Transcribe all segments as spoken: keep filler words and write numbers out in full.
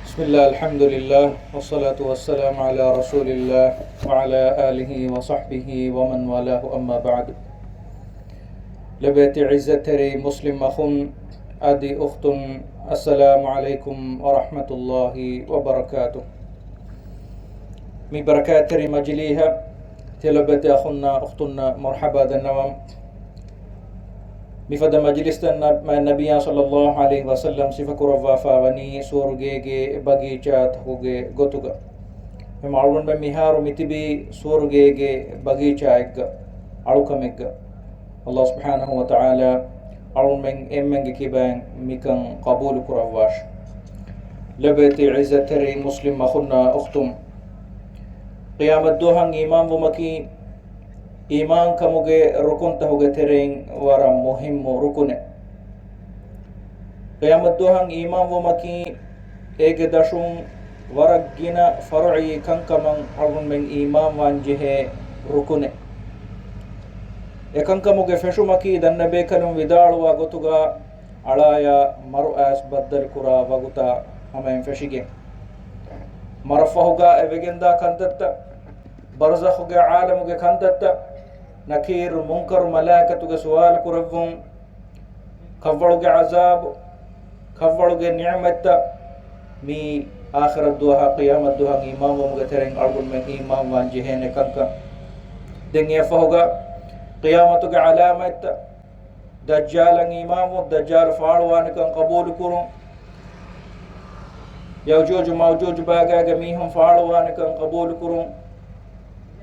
بسم الله، الحمد لله، والصلاة والسلام على رسول الله وعلى آله وصحبه ومن والاه، أما بعد. ލޮބުވެތި ޢިއްޒަތްތެރި މުސްލިމް އަޚުން އަދި އުޚްތުން، السلام عليكم ورحمة الله وبركاته. މި ބަރަކާތްތެރި މަޖިލީހަށް ތިޔަ ލޮބުވެތި އަޚުންނާ އުޚްތުންނަށް މަރްޙަބާ ދަންނަވަން. މިފަދަ މަޖިލިސްތައް ނަ-، މާތް ނަބިއްޔާ ޞައްލައްލާހު ޢަލައިހި ވަސައްލަމް ސިފަކުރައްވާފާ ވަނީ ސުވަރުގޭގެ ބަގީޗާތަކުގެ ގޮތުގަ. އެމަ އަޅުގަނޑުމެން މިހާރު މިތިބީ ސުވަރުގޭގެ ބަގީޗާއެއްގަ، އަޅުކަމެއްގަ. ﷲ ސުބްޙާނަހޫ ވަތަޢާލާ އަޅުމެން އެންމެންގެ ކިބައިން މިކަން ޤަބޫލު ކުރައްވާށި. ލޮބުވެތި ޢިއްޒަތްތެރި މުސްލިމް އަޚުންނާ އުޚްތުން، ޤިޔާމަތްދުވަހަށް އީމާންވުމަކީ، އީމާންކަމުގެ ރުކުންތަކުގެ ތެރެއިން ވަރަށް މުހިއްމު ރުކުނެއް. ޤިޔާމަތްދުވަހަށް އީމާންވުމަކީ، އޭގެ ދަށުން ވަރަށް ގިނަ ފަރުޢީ ކަންކަމަށް އަޅުގަނޑުމެން އީމާންވާން ޖެހޭ ރުކުނެއް. އެކަންކަމުގެ ފެށުމަކީ، ދަންނަބޭކަލުން ވިދާޅުވާ ގޮތުގަ، އަޅާޔާ މަރު އައިސް ބައްދަލުކުރާ ވަގުތާ ހަމައިން ފެށިގެން، މަރަށްފަހުގަ އެ ވެގެންދާ ކަންތައްތައް، ބަރްޒަޚުގެ ޢާލަމުގެ ކަންތައްތައް، ނަކީރު މުންކަރު މަލާއިކަތުގެ ސުވާލު ކުރެއްވުން، ކަށްވަޅުގެ ޢަޒާބު، ކަށްވަޅުގެ ނިޢުމަތްތައް، މީ އާޚިރަތްދުވަހަށް، ޤިޔާމަތްދުވަހަށް އީމާންވުމުގެ ތެރެއިން އަޅުގަނޑުމެން އީމާންވާން ޖެހޭނެ ކަންކަން. ދެން އެއަށްފަހުގަ ޤިޔާމަތުގެ ޢަލާމާތްތައް، ދައްޖާލަށް އީމާންވުން، ދައްޖާލު ފާޅުވާނެކަން ޤަބޫލުކުރުން، ޔައުޖޫޖު މައުޖޫޖު ބާގާގެ މީހުން ފާޅުވާނެކަން ޤަބޫލުކުރުން،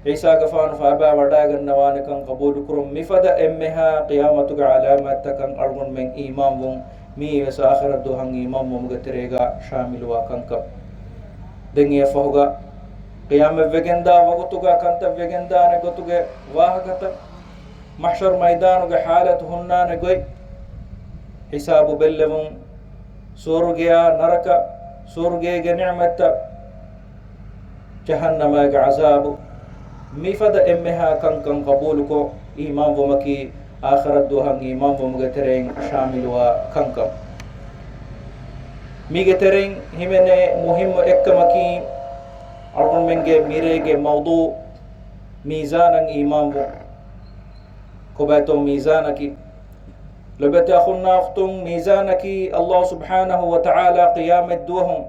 ޢީސާގެފާނު ފައިބާ ވަޑައިގަންނަވާނެކަން ޤަބޫލުކުރުން، މިފަދަ އެންމެހާ ޤިޔާމަތުގެ ޢަލާމާތްތަކަށް އަޅުގަނޑުމެން އީމާންވުން، މިއީވެސް އާޚިރަތްދުވަހަށް އީމާންވުމުގެ ތެރޭގަ ޝާމިލުވާ ކަންކަން. ދެން އެއަށްފަހުގަ ޤިޔާމަތްވެގެންދާ ވަގުތުގަ ކަންތައް ވެގެންދާނެ ގޮތުގެ ވާހަކަތައް، މަޙްޝަރު މައިދާނުގެ ޙާލަތު ހުންނާނެ ގޮތް، ހިސާބު ބެއްލެވުން، ސުވަރުގެއާ ނަރަކަ، ސުވަރުގޭގެ ނިޢުމަތްތައް، ޖަހަންނަމާގެ ޢަޒާބު، މިފަދަ އެންމެހާ ކަންކަން ޤަބޫލުކޮށް، އީމާންވުމަކީ އާޚިރަތްދުވަހަށް އީމާންވުމުގެ ތެރެއިން ޝާމިލުވާ ކަންކަން. މީގެ ތެރެއިން ހިމެނޭ މުހިއްމު އެއްކަމަކީ، އަޅުގަނޑުމެންގެ މިރޭގެ މައުޟޫޢު، މީޒާނަށް އީމާންވުން. ކޮބާތޯ މީޒާނަކީ؟ ލޮބުވެތި އަޚުންނާ އުޚްތުން، މީޒާނަކީ ﷲ ސުބްޙާނަހޫ ވަތަޢާލާ ޤިޔާމަތްދުވަހުން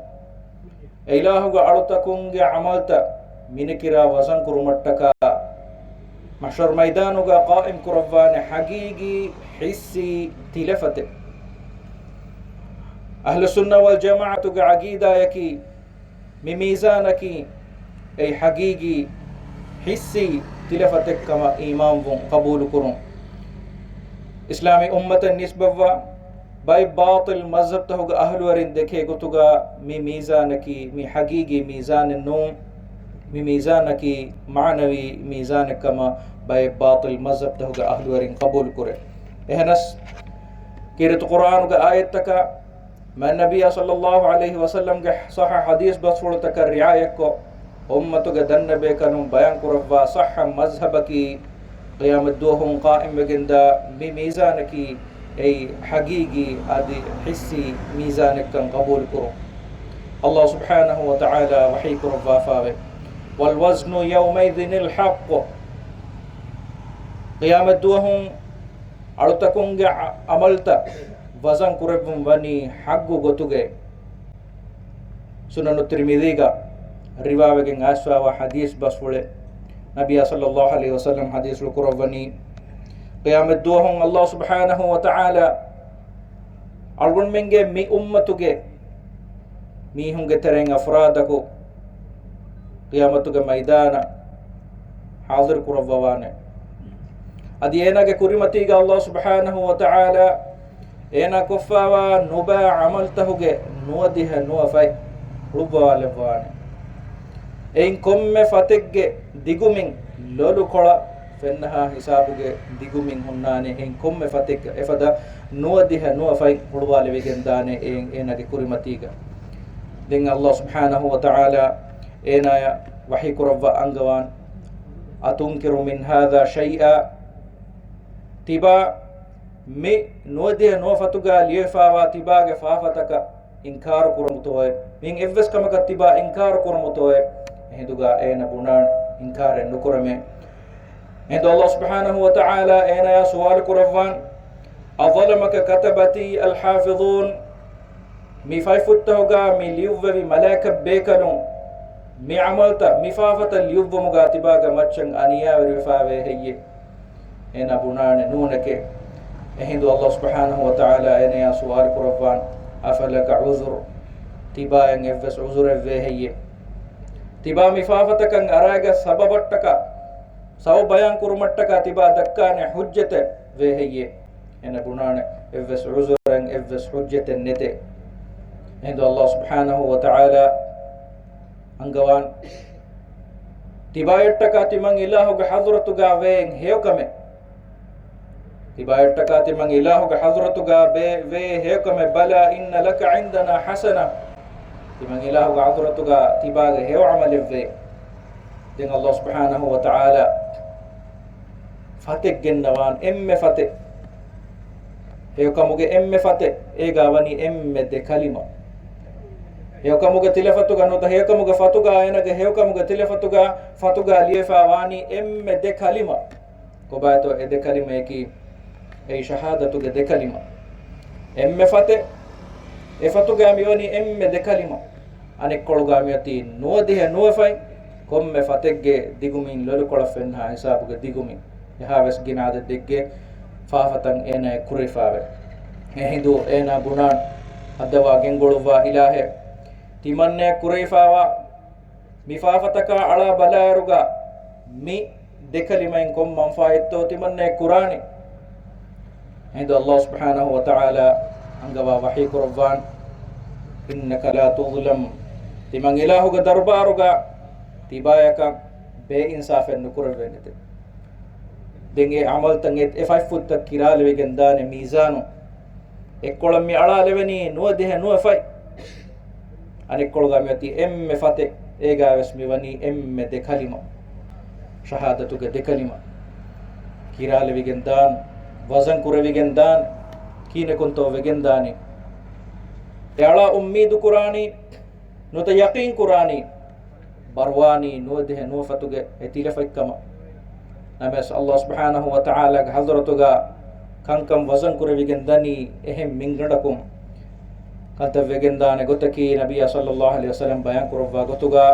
އެ އިލާހުގެ އަޅުތަކުންގެ ޢަމަލްތައް މިނެކިރާ ވަޒަން ކުރުމަށްޓަކާ، މަޙްޝަރު މައިދާނުގަ ޤާއިމް ކުރައްވާނެ ޙަޤީޤީ ޙިއްސީ ތިލަފަތެއް. އަހްލުއްސުންނަ ވަލްޖަމާޢަތުގެ ޢަޤީދާޔަކީ، މި މީޒާނަކީ އެއީ ޙަޤީޤީ ޙިއްސީ ތިލަފަތެއްކަމަށް އީމާންވުން، ޤަބޫލުކުރުން. އިސްލާމީ އުއްމަތަށް ނިސްބަތްވާ ބައެއް ބާޠިލް މަޒްހަބްތަކުގެ އަހްލުވެރިން ދެކޭ ގޮތުގަ، މި މީޒާނަކީ މި ޙަޤީޤީ މީޒާނެއް ނޫން. މި މީޒާނަކީ މާނަވީ މީޒާނެއްކަމަށް ބައެއް ބާޠިލް މަޒްހަބްތަކުގެ އަހްލުވެރިން ޤަބޫލުކުރޭ. އެހެނަސް، ކީރިތި ޤުރްއާނުގެ އާޔަތްތަކާ، މާތް ނަބިއްޔާ ޞައްލައްލާހު ޢަލައިހި ވަސައްލަމްގެ ޞައްޙަ ޙަދީޘް ބަސްފުޅުތަކަށް ރިޢާޔަތްކޮށް، އުއްމަތުގެ ދަންނަބޭކަލުން ބަޔާންކުރައްވާ ޞައްޙަ މަޒްހަބަކީ، ޤިޔާމަތްދުވަހުން ޤާއިމްވެގެންދާ މި މީޒާނަކީ، އެއީ ޙަޤީޤީ އަދި ޙިއްސީ މީޒާނެއްކަން ޤަބޫލުކުރުން. ﷲ ސުބްޙާނަހޫ ވަތަޢާލާ ވަޙީކުރައްވާފާވޭ، وَالْوَزْنُ يَوْمَئِذٍ الْحَقُّ. ޤިޔާމަތްދުވަހުން އަޅުތަކުންގެ ޢަ-، ޢަމަލްތައް ވަޒަން ކުރެއްވުން ވަނީ ޙައްޤު ގޮތުގައި. ސުނަނު ތިރްމިޛީގަ ރިވާވެގެން އައިސްފާވާ ޙަދީޘް ބަސްފުޅެއް، ނަބިއްޔާ ޞައްލައްލާހު ޢަލައިހި ވަސައްލަމް ޙަދީޘްފުޅު ކުރައްވަނީ، ޤިޔާމަތްދުވަހުން ﷲ ސުބްޙާނަހޫ ވަތަޢާލާ އަޅުގަނޑުމެންގެ މި އުއްމަތުގެ މީހުންގެ ތެރެއިން އަފްރާދަކު ޤިޔާމަތުގެ މައިދާނަށް ޙާޟިރު ކުރައްވަވާނެ. އަދި އޭނާގެ ކުރިމަތީގަ ﷲ ސުބްޙާނަހޫ ވަތަޢާލާ އޭނާ ކޮށްފާވާ ނުބައި ޢަމަލްތަކުގެ ނުވަދިހަ ނުވަ ފަތް ހުޅުއްވާލައްވާނެ. އެއިން ކޮންމެ ފަތެއްގެ ދިގުމިން ލޮލުކޮޅަށް ފެންނަހާ ހިސާބުގެ ދިގުމިން ހުންނާނެ. އެއިން ކޮންމެ ފަތެއްގަ އެފަދަ ނުވަދިހަ ނުވަ ފަތް ހުޅުވާލެވިގެންދާނެ އެއިން އޭނާގެ ކުރިމަތީގަ. ދެން ﷲ ސުބްޙާނަހޫ ވަތަޢާލާ އޭނާޔަށް ވަޙީކުރައްވާ އަންގަވާން، أَتُنْكِرُ مِنْ هَذَا شَيْئًا؟ ތިބާ، މި ނުވަދިހަ ނުވަ ފަތުގަ ލިޔެފާވާ ތިބާގެ ފާފަތަކަށް އިންކާރު ކުރަމުތޯއޭ؟ މިއިން އެއްވެސް ކަމަކަށް ތިބާ އިންކާރު ކުރަމުތޯއޭ؟ އެހިނދުގަ އޭނަ ބުނާން އިންކާރެއް ނުކުރަމޭ. އެހިނދު ﷲ ސުބްޙާނަހޫ ވަތަޢާލާ އޭނަޔާ ސުވާލު ކުރައްވާން، أظلمك كتبتي الحافظون؟ މި ފަތްފުށްތަކުގަ މި ލިޔުއްވެވި މަލާއިކަ ބޭކަލުން މި ޢަމަލްތައް މި ފާފަތައް ލިޔުއްވުމުގަ ތިބާގެ މައްޗަށް އަނިޔާވެރިވެފައިވޭ ހެއްޔޭ؟ އޭނަ ބުނާނެ ނޫނެކޭ. އެހިނދު ﷲ ސުބްޙާނަހޫ ވަތަޢާލާ އޭނަޔާ ސުވާލު ކުރައްވާން، أفلك عذر؟ ތިބާއަށް އެއްވެސް ޢުޛުރެއް ވޭ ހެއްޔޭ؟ ތިބާ މި ފާފަތަކަށް އަރާގަތް ސަބަބަށްޓަކާ، ސަބަބު ބަޔާން ކުރުމަށްޓަކާ ތިބާ ދައްކާނެ ޙުއްޖަތެއް ވޭ ހެއްޔޭ؟ އޭނަ ބުނާނެ އެއްވެސް ޢުޛުރެއް، އެއްވެސް ޙުއްޖަތެއް ނެތޭ. އެހިނދު ﷲ ސުބްޙާނަހޫ ވަތަޢާލާ އަންގަވާން، ތިބާޔަށްޓަކާ ތިމަން އިލާހުގެ ޙަޟްރަތުގަ ވޭ ހެޔޮކަމެއް. ތިބާޔަށްޓަކާ ތިމަން އިލާހުގެ ޙަޟްރަތުގަ ބޭ-، ވޭ ހެޔޮކަމެއް، بلى إن لك عندنا حسنة. ތިމަން އިލާހުގެ ޙަޟްރަތުގަ ތިބާގެ ހެޔޮ ޢަމަލެއް ވޭ. ދެން ﷲ ސުބްޙާނަހޫ ވަތަޢާލާ ފަތެއް ގެންނަވާން، އެންމެ ފަތެއް. ހެޔޮކަމުގެ އެންމެ ފަތެއް، އޭގާ ވަނީ އެންމެ ދެ ކަލިމަ. ހެޔޮކަމުގެ ތިލަފަތުގަ ނުވަތަ ހެޔޮކަމުގެ ފަތުގަ އޭނަގެ ހެޔޮކަމުގެ ތިލަފަތުގަ ފަތުގަ ލިޔެފަ ވާނީ އެންމެ ދެ ކަލިމަ. ކޮބާތޯ އެ ދެ ކަލިމަޔަކީ؟ އެއީ ޝަހާދަތުގެ ދެ ކަލިމަ. އެންމެ ފަތެއް، އެ ފަތުގަ މިވަނީ އެންމެ ދެ ކަލިމަ. އަނެއްކޮޅުގަ މިއޮތީ ނުވަދިހަ ނުވަފަތް، ކޮންމެ ފަތެއްގެ ދިގުމިން ލޮލުކޮޅަށް ފެންނަ ހިސާބުގެ ދިގުމިން. އެހާވެސް ގިނަ އަދަދެއްގެ ފާފަތައް އޭނައަށް ކުރެވިފައިވޭ. އެހިނދު އޭނާ ބުނާން، ހައްދަވާ ގެންގުޅުއްވާ އިލާހޭ، ތިމަންނައަށް ކުރެވިފައިވާ މި ފާފަތަކާ އަޅާ ބަލާއިރުގަ މި ދެ ކަލިމައިން ކޮން މަންފާއެއްތޯ ތިމަންނައަށް ކުރާނެ؟ އެހިނދު ﷲ ސުބްޙާނަހޫ ވަތަޢާލާ އަންގަވާ ވަޙީ ކުރައްވާން، إنك لا تظلم. ތިމަން އިލާހުގެ ދަރުބާރުގަ ތިބާޔަކަށް ބޭއިންސާފެއް ނުކުރެވޭނެތެ. ދެން އެ ޢަމަލްތައް އެ، އެ ފަތްފުށްތައް ކިރާލެވިގެން ދާނެ މީޒާނު. އެއްކޮޅަށް މި އަޅާލެވެނީ ނުވަދިހަ ނުވަފަތް. އަނެއްކޮޅުގަ މިއޮތީ އެންމެ ފަތެއް. އޭގާވެސް މިވަނީ އެންމެ ދެ ކަލިމަ. ޝަހާދަތުގެ ދެ ކަލިމަ. ކިރާލެވިގެން ދާން، ވަޒަން ކުރެވިގެން ދާން، ކީނެކުންތޯ ވެގެން ދާނީ؟ އެ އަޅާ އުއްމީދު ކުރާނީ، ނުވަތަ ޔަޤީން ކުރާނީ، ބަރުވާނީ ނުވަދިހަ ނުވަފަތުގެ އެ ތިލަފަތްކަމަށް. ނަމަވެސް ﷲ ސުބްޙާނަހޫ ވަތަޢާލާގެ ޙަޟްރަތުގަ ކަންކަން ވަޒަން ކުރެވިގެން ދަނީ އެހެން މިންގަނޑަކުން. ކަންތައް ވެގެން ދާނެ ގޮތަކީ ނަބިއްޔާ ޞައްލައްލާހު ޢަލައިހި ވަސައްލަމް ބަޔާން ކުރައްވާ ގޮތުގަ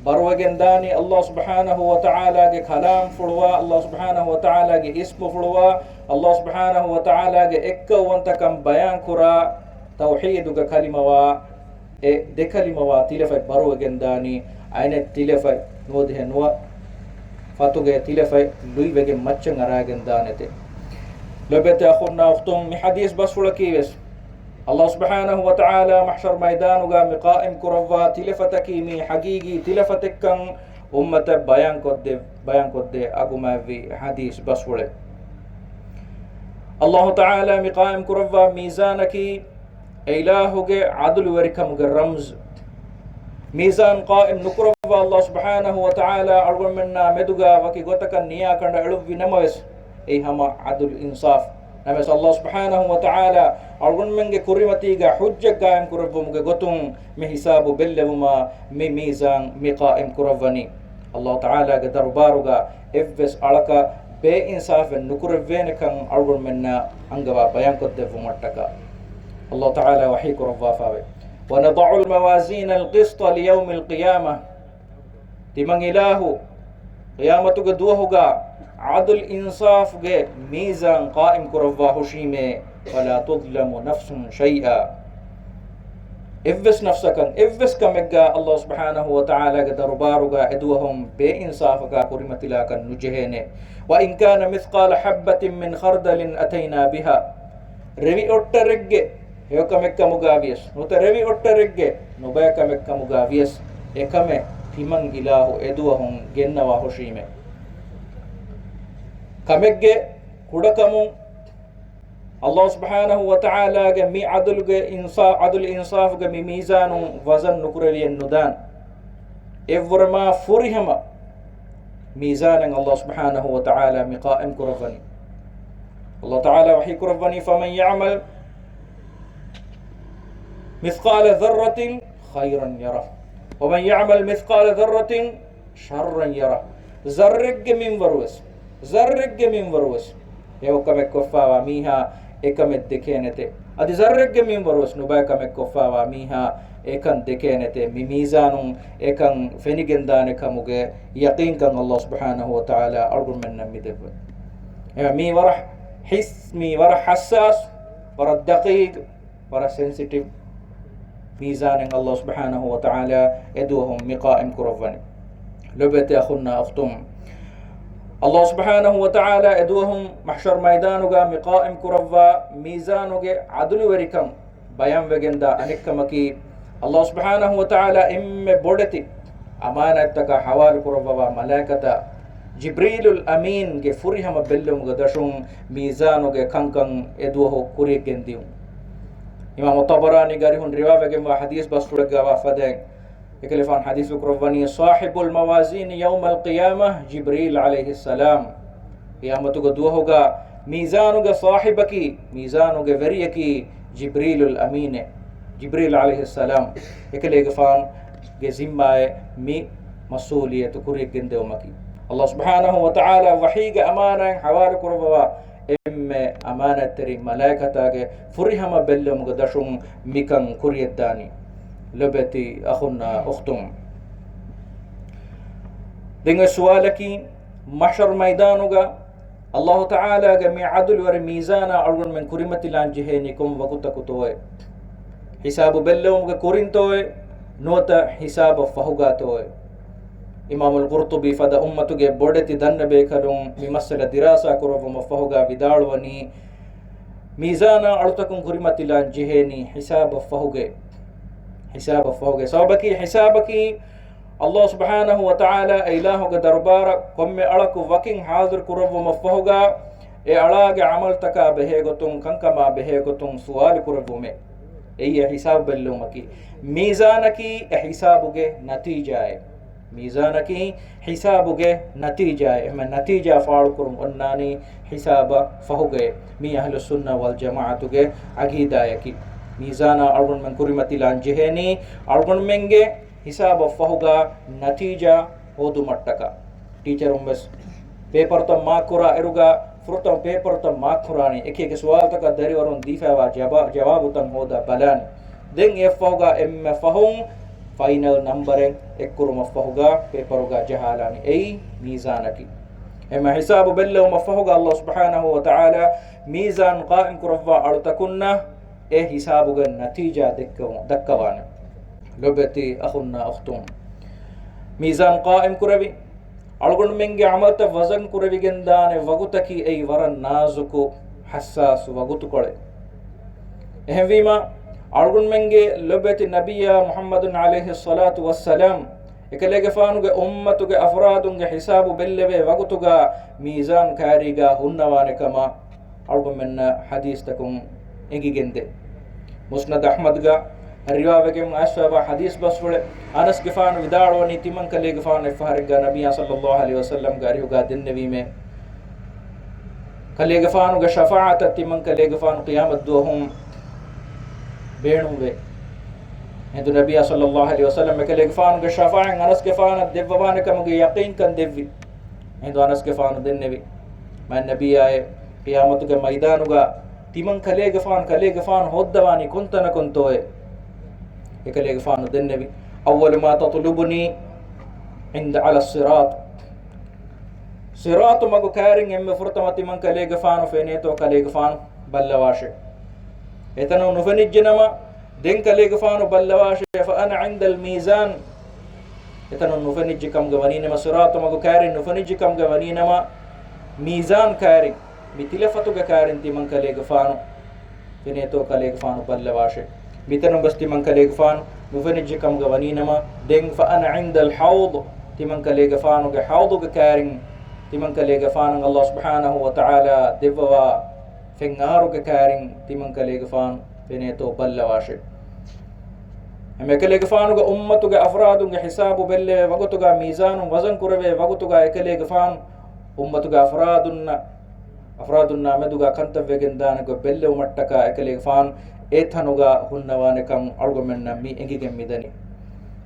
ބަރުވެގެން ދާނީ ﷲ ސުބްޙާނަހޫ ވަތަޢާލާގެ ކަލާމްފުޅުވާ، ﷲ ސުބްޙާނަހޫ ވަތަޢާލާގެ އިސްމުފުޅުވާ، ﷲ ސުބްޙާނަހޫ ވަތަޢާލާގެ އެއްކައުވަންތަކަން ބަޔާން ކުރާ ތައުޙީދުގެ ކަލިމަވާ، އެ ދެ ކަލިމަވާ ތިލަފަތް ބަރުވެގެން ދާނީ، އަނެއް ތިލަފަތް ނުވަދިހަ ނުވަ ފަތުގެ ތިލަފަތް ލުއިވެގެން މައްޗަށް އަރާގެން ދާނެތެ. ލޯބިވެތި އަޚުންނާ އުޚްތުން، މި ޙަދީޘް ބަސްފުޅަކީ ވެސް ﷲ ސުބްޙާނަހޫ ވަތަޢާލާ މަޙްޝަރު މައިދާނުގަ މި ޤާއިމް ކުރައްވާ ތިލަފަތަކީ މީ ޙަޤީޤީ ތިލަފަތެއްކަން އުއްމަތަށް ބަޔާންކޮށްދެ-، ބަޔާންކޮށްދޭ އަގުމާތްވި ޙަދީޘް ބަސްފުޅެއް. ﷲ ތަޢާލާ މި ޤާއިމް ކުރައްވާ މީޒާނަކީ އެ އިލާހުގެ ޢަދުލުވެރިކަމުގެ ރަމްޒު. މީޒާން ޤާއިމް ނުކުރައްވާ ﷲ ސުބްޙާނަހޫ ވަތަޢާލާ އަޅުގަނޑުމެންނާ މެދުގަ ވަކި ގޮތަކަށް ނިޔާކަނޑައެޅުއްވި ނަމަވެސް، އެއީ ހަމަ ޢަދުލު އިންސާފް. ނަމަވެސް ﷲ ސުބްޙާނަހޫ ވަތަޢާލާ އަޅުގަނޑުމެންގެ ކުރިމަތީގަ ޙުއްޖަތް ޤާއިމް ކުރެއްވުމުގެ ގޮތުން މި ހިސާބު ބެއްލެވުމަށް މި މީޒާން މި ޤާއިމް ކުރައްވަނީ. ﷲ ތަޢާލާގެ ދަރުބާރުގަ އެއްވެސް އަޅަކަށް ބޭއިންސާފެއް ނުކުރެއްވޭނެކަން އަޅުގަނޑުމެންނަށް އަންގަވާ ބަޔާންކޮށްދެއްވުމަށްޓަކާ. ﷲ ތަޢާލާ ވަޙީ ކުރައްވާފައިވޭ، ونضع الموازين القسط ليوم القيامة. ތިމަން އިލާހު ޤިޔާމަތުގެ ދުވަހުގަ ޢަދުލު އިންސާފުގެ މީޒާން ޤާއިމް ކުރައްވާ ހުށީމޭ، فلا تظلم نفس شيئا. އެއްވެސް ނަފްސަކަށް އެއްވެސް ކަމެއްގަ ﷲ ސުބްޙާނަހޫ ވަތަޢާލާގެ ދަރުބާރުގަ އެދުވަހުން ބޭއިންސާފަކާ ކުރިމަތިލާކަށް ނުޖެހޭނެ. وإن كان مثقال حبة من خردل أتينا بها. ރެވި އޮށްޓަރެއްގެ ހެޔޮކަމެއްކަމުގަ ވިޔަސް، ނުވަތަ ރެވި އޮށްޓަރެއްގެ ނުބައިކަމެއްކަމުގަ ވިޔަސް، އެކަމެއް ތިމަން އިލާހު އެދުވަހުން ގެންނަވާ ހުށީމޭ. ކަމެއްގެ ކުޑަކަމުން ﷲ ސުބްޙާނަހޫ ވަތަޢާލާގެ މި ޢަދުލުގެ އިންސާ-، ޢަދުލު އިންސާފުގެ މި މީޒާނުން ވަޒަން ނުކުރެވިއެއް ނުދާން. އެއްވުރެ މާ ފުރިހަމަ މީޒާނެއް ﷲ ސުބްޙާނަހޫ ވަތަޢާލާ މި ޤާއިމް ކުރައްވަނީ. ﷲ ތަޢާލާ ވަޙީ ކުރައްވަނީ، فمن يعمل مثقال ذرة خيرا يره، ومن يعمل مثقال ذرة شرا يره. ޒައްރެއްގެ މިންވަރުވެސް، ޒައްރެއްގެ މިންވަރުވެސް ހެޔޮ ކަމެއް ކޮށްފާވާ މީހާ އެކަމެއް ދެކޭނެތެ. އަދި ޒައްރެއްގެ މިންވަރުވެސް ނުބައި ކަމެއް ކޮށްފާވާ މީހާ އެކަން ދެކޭނެތެ. މި މީޒާނުން އެކަން ފެނިގެންދާނެ ކަމުގެ ޔަޤީންކަން ﷲ ސުބްޙާނަހޫ ވަތަޢާލާ އަޅުގަނޑުމެންނަށް މި ދެއްވަނީ. އެހެން މީ ވަރަށް ޙިއްސް، މީ ވަރަށް ޙައްސާސް، ވަރަށް ދަޤީޤް، ވަރަށް ސެންސިޓިވް މީޒާނެއް ﷲ ސުބްޙާނަހޫ ވަތަޢާލާ އެދުވަހުން މި ޤާއިމް ކުރައްވަނީ. ލޮބެތި އަޚުންނާ އުޚްތުން، ﷲ ސުބްޙާނަހޫ ވަތަޢާލާ އެދުވަހުން މަޙްޝަރު މައިދާނުގަ މި ޤާއިމް ކުރައްވާ މީޒާނުގެ ޢަދުލުވެރިކަން ބަޔާންވެގެންދާ އަނެއްކަމަކީ، ﷲ ސުބްޙާނަހޫ ވަތަޢާލާ އެންމެ ބޮޑެތި އަމާނާތްތަކާ ޙަވާލު ކުރައްވަވާ މަލާއިކަތާ ޖިބްރީލުލް އަމީންގެ ފުރިހަމަ ބެއްލެވުމުގެ ދަށުން މީޒާނުގެ ކަންކަން އެދުވަހު ކުރިއަށް ގެންދިއުން. އިމާމު ޠަބަރާނީގެ އަރިހުން ރިވާވެގެންވާ ޙަދީޘް ބަސްފުޅެއްގައިވާ ފަދައިން، އެކަލޭގެފާނު ޙަދީޘް ކުރައްވަނީ، صاحب الموازين يوم القيامة جبريل عليه السلام. ޤިޔާމަތުގެ ދުވަހުގަ މީޒާނުގެ ޞާޙިބަކީ، މީޒާނުގެ ވެރިޔަކީ ޖިބްރީލުލް އަމީނޭ، ޖިބްރީލް ޢަލައިހިއްސަލާމް. އެކަލޭގެފާނުގެ ޒިންމާއެއް މި މަސްއޫލިއްޔަތު ކުރިއަށް ގެންދެވުމަކީ. ﷲ ސުބްޙާނަހޫ ވަތަޢާލާ ވަޙީގެ އަމާނާތް ޙަވާލު ކުރައްވަވާ އެންމެ އަމާނާތްތެރި މަލާއިކަތާގެ ފުރިހަމަ ބެއްލެވުމުގެ ދަށުން މިކަން ކުރިއަށްދާނީ. ލޮބެތި އަޚުންނާ އުޚްތުން، ދެން އޮތް ސުވާލަކީ، މަޙްޝަރު މައިދާނުގަ ﷲ ތަޢާލާގެ މި ޢަދުލުވެރި މީޒާނާ އަޅުގަނޑުމެން ކުރިމަތިލާން ޖެހޭނީ ކޮން ވަގުތަކުތޯއޭ؟ ޙިސާބު ބެއްލެވުމުގެ ކުރިންތޯއޭ؟ ނުވަތަ ޙިސާބަށް ފަހުގާތޯއޭ؟ އިމާމުލް ޤުރްޠުބީ ފަދަ އުއްމަތުގެ ބޮޑެތި ދަންނަބޭކަލުން މި މައްސަލަ ދިރާސާ ކުރައްވުމަށް ފަހުގާ ވިދާޅުވަނީ، މީޒާނާ އަޅުތަކުން ކުރިމަތިލާން ޖެހޭނީ ޙިސާބަށް ފަހުގައޭ. ޙިސާބަށް ފަހުގައޭ. ސަބަބަކީ، ޙިސާބަކީ ﷲ ސުބްޙާނަހޫ ވަތަޢާލާ އެ އިލާހުގެ ދަރުބާރަށް ކޮންމެ އަޅަކު ވަކިން ޙާޟިރު ކުރައްވުމަށްފަހުގާ، އެ އަޅާގެ ޢަމަލުތަކާ ބެހޭގޮތުން، ކަންކަމާ ބެހޭގޮތުން ސުވާލު ކުރެއްވުމޭ. އެއީ އެ ޙިސާބު ބެއްލެވުމަކީ. މީޒާނަކީ އެ ޙިސާބުގެ ނަތީޖާއެއް. މީޒާނަކީ ޙިސާބުގެ ނަތީޖާއެއް. އެހެން ނަތީޖާ ފާޅުކުރުން އޮންނާނީ ޙިސާބަށް ފަހުގައޭ. މީ އަހްލުއްސުންނަ ވަލްޖަމާޢަތުގެ ޢަޤީދާއަކީ. މީޒާނާ އަޅުގަނޑުމެން ކުރިމަތިލާން ޖެހޭނީ އަޅުގަނޑުމެންގެ ޙިސާބަށް ފަހުގާ ނަތީޖާ ހޯދުމަށްޓަކާ. ޓީޗަރުން ވެސް ޕޭޕަރުތައް މާކް ކުރާ އިރުގަ ފުރަތަމަ ޕޭޕަރުތައް މާކް ކުރާނީ، އެކި އެކި ސުވާލުތަކަށް ދަރިވަރުން ދީފައިވާ ޖަވާ-، ޖަވާބުތައް ހޯދާ ބަލާނީ. ދެން އެއަށްފަހުގާ އެންމެ ފަހުން ފައިނަލް ނަމްބަރެއް އެއްކުރުމަށްފަހުގާ ޕޭޕަރުގާ ޖަހާލާނީ. އެއީ މީޒާނަކީ. އެހެންމަ ޙިސާބު ބެއްލެވުމަށްފަހުގާ ﷲ ސުބްޙާނަހޫ ވަތަޢާލާ މީޒާން ޤާއިމް ކުރައްވާ އަޅުތަކުންނަށް އެ ޙިސާބުގެ ނަތީޖާ ދެއްކަވު-، ދައްކަވާނެ. ލޮބެތި އަޚުންނާ އުޚްތުން، މީޒާން ޤާއިމް ކުރެވި، އަޅުގަނޑުމެންގެ ޢަމަލުތައް ވަޒަން ކުރެވިގެންދާނެ ވަގުތަކީ އެއީ ވަރަށް ނާޒުކު ޙައްސާސް ވަގުތުކޮޅެއް. އެހެންވީމަ، އަޅުގަނޑުމެންގެ ލޮބެތި ނަބިއްޔާ މުޙައްމަދު ޢަލައިހިއްޞަލާތު ވައްސަލާމް އެކަލޭގެފާނުގެ އުއްމަތުގެ އަފްރާދުންގެ ޙިސާބު ބެއްލެވޭ ވަގުތުގަ މީޒާން ކާރީގަ ހުންނަވާނެ ކަމަށް އަޅުގަނޑުމެންނަށް ޙަދީޘްތަކުން އެނގިގެންދޭ. މުސްނަދު އަޙްމަދުގަ ރިވާވެގެން އައިސްފައިވާ ޙަދީޘް ބަސްފުޅެއް، އަނަސްގެފާނު ވިދާޅުވަނީ، ތިމަން ކަލޭގެފާނު އެއްފަހަރެއްގަ ނަބިއްޔާ ޞައްލައްލާހު ޢަލައިހި ވަސައްލަމްގެ އަރިހުގަ ދެންނެވީމޭ، ކަލޭގެފާނުގެ ޝަފާޢަތަށް ތިމަން ކަލޭގެފާނު ޤިޔާމަތްދުވަހު ބޭނުންވޭ. އެހިނދު ނަބިއްޔާ ޞައްލައްލާހު ޢަލައިހި ވަސައްލަމް އެކަލޭގެފާނުގެ ޝަފާޢަތް އަނަސްގެފާނަށް ދެއްވަވާނެ ކަމުގެ ޔަޤީންކަން ދެއްވި. އެހިނދު އަނަސްގެފާނު ދެންނެވި، މާތް ނަބިއްޔާއޭ، ޤިޔާމަތުގެ މައިދާނުގަ ތިމަން ކަލޭގެފާނު، ކަލޭގެފާނު ހޯއްދަވާނީ ކޮންތަނަކުންތޯއޭ؟ އެކަލޭގެފާނު ދެންނެވި، أول ما تطلبني عند، على الصراط. ޞިރާޠު މަގު ކައިރިން އެންމެ ފުރަތަމަ ތިމަން ކަލޭގެފާނު ފެނޭތޯ ކަލޭގެފާނު ބައްލަވާށޭ. އެތަނުން ނުފެނިއްޖެނަމަ، ދެން ކަލޭގެފާނު ބައްލަވާށޭ، فأنا عند الميزان. އެތަނުން ނުފެނިއްޖެ ކަމުގަ ވަނީނަމަ، ޞިރާޠު މަގު ކައިރިން ނުފެނިއްޖެ ކަމުގަ ވަނީނަމަ، މީޒާން ކައިރިން، މި ތިލަފަތުގެ ކައިރިން ތިމަން ކަލޭގެފާނު ފެނޭތޯ ކަލޭގެފާނު ބައްލަވާށޭ. މިތަނުން ވެސް ތިމަން ކަލޭގެފާނު ނުފެނިއްޖެ ކަމުގަ ވަނީނަމަ، ދެން فأنا عند الحوض، ތިމަން ކަލޭގެފާނުގެ ޙައުޟުގެ ކައިރިން، ތިމަން ކަލޭގެފާނަށް ﷲ ސުބްޙާނަހޫ ވަތަޢާލާ ދެއްވަވާ ފެންއަހަރުގެ ކައިރިން ތިމަން ކަލޭގެފާނު ފެނޭތޯ ބައްލަވާށޭ. އެކަލޭގެފާނުގެ އުއްމަތުގެ އަފްރާދުންގެ ޙިސާބު ބެއްލެވޭ ވަގުތުގަ މީޒާނުން ވަޒަން ކުރެވޭ ވަގުތުގަ އެކަލޭގެފާނު އުއްމަތުގެ އަފްރާދުންނަށް، އަފްރާދުންނާ މެދުގަ ކަންތައް ވެގެންދާނެ ގޮތް ބެއްލެވުމަށްޓަކާ އެކަލޭގެފާނު އެ ތަނުގަ ހުންނަވާނެކަން އަޅުގަނޑުމެންނަށް މި އެނގިގެން މިދަނީ.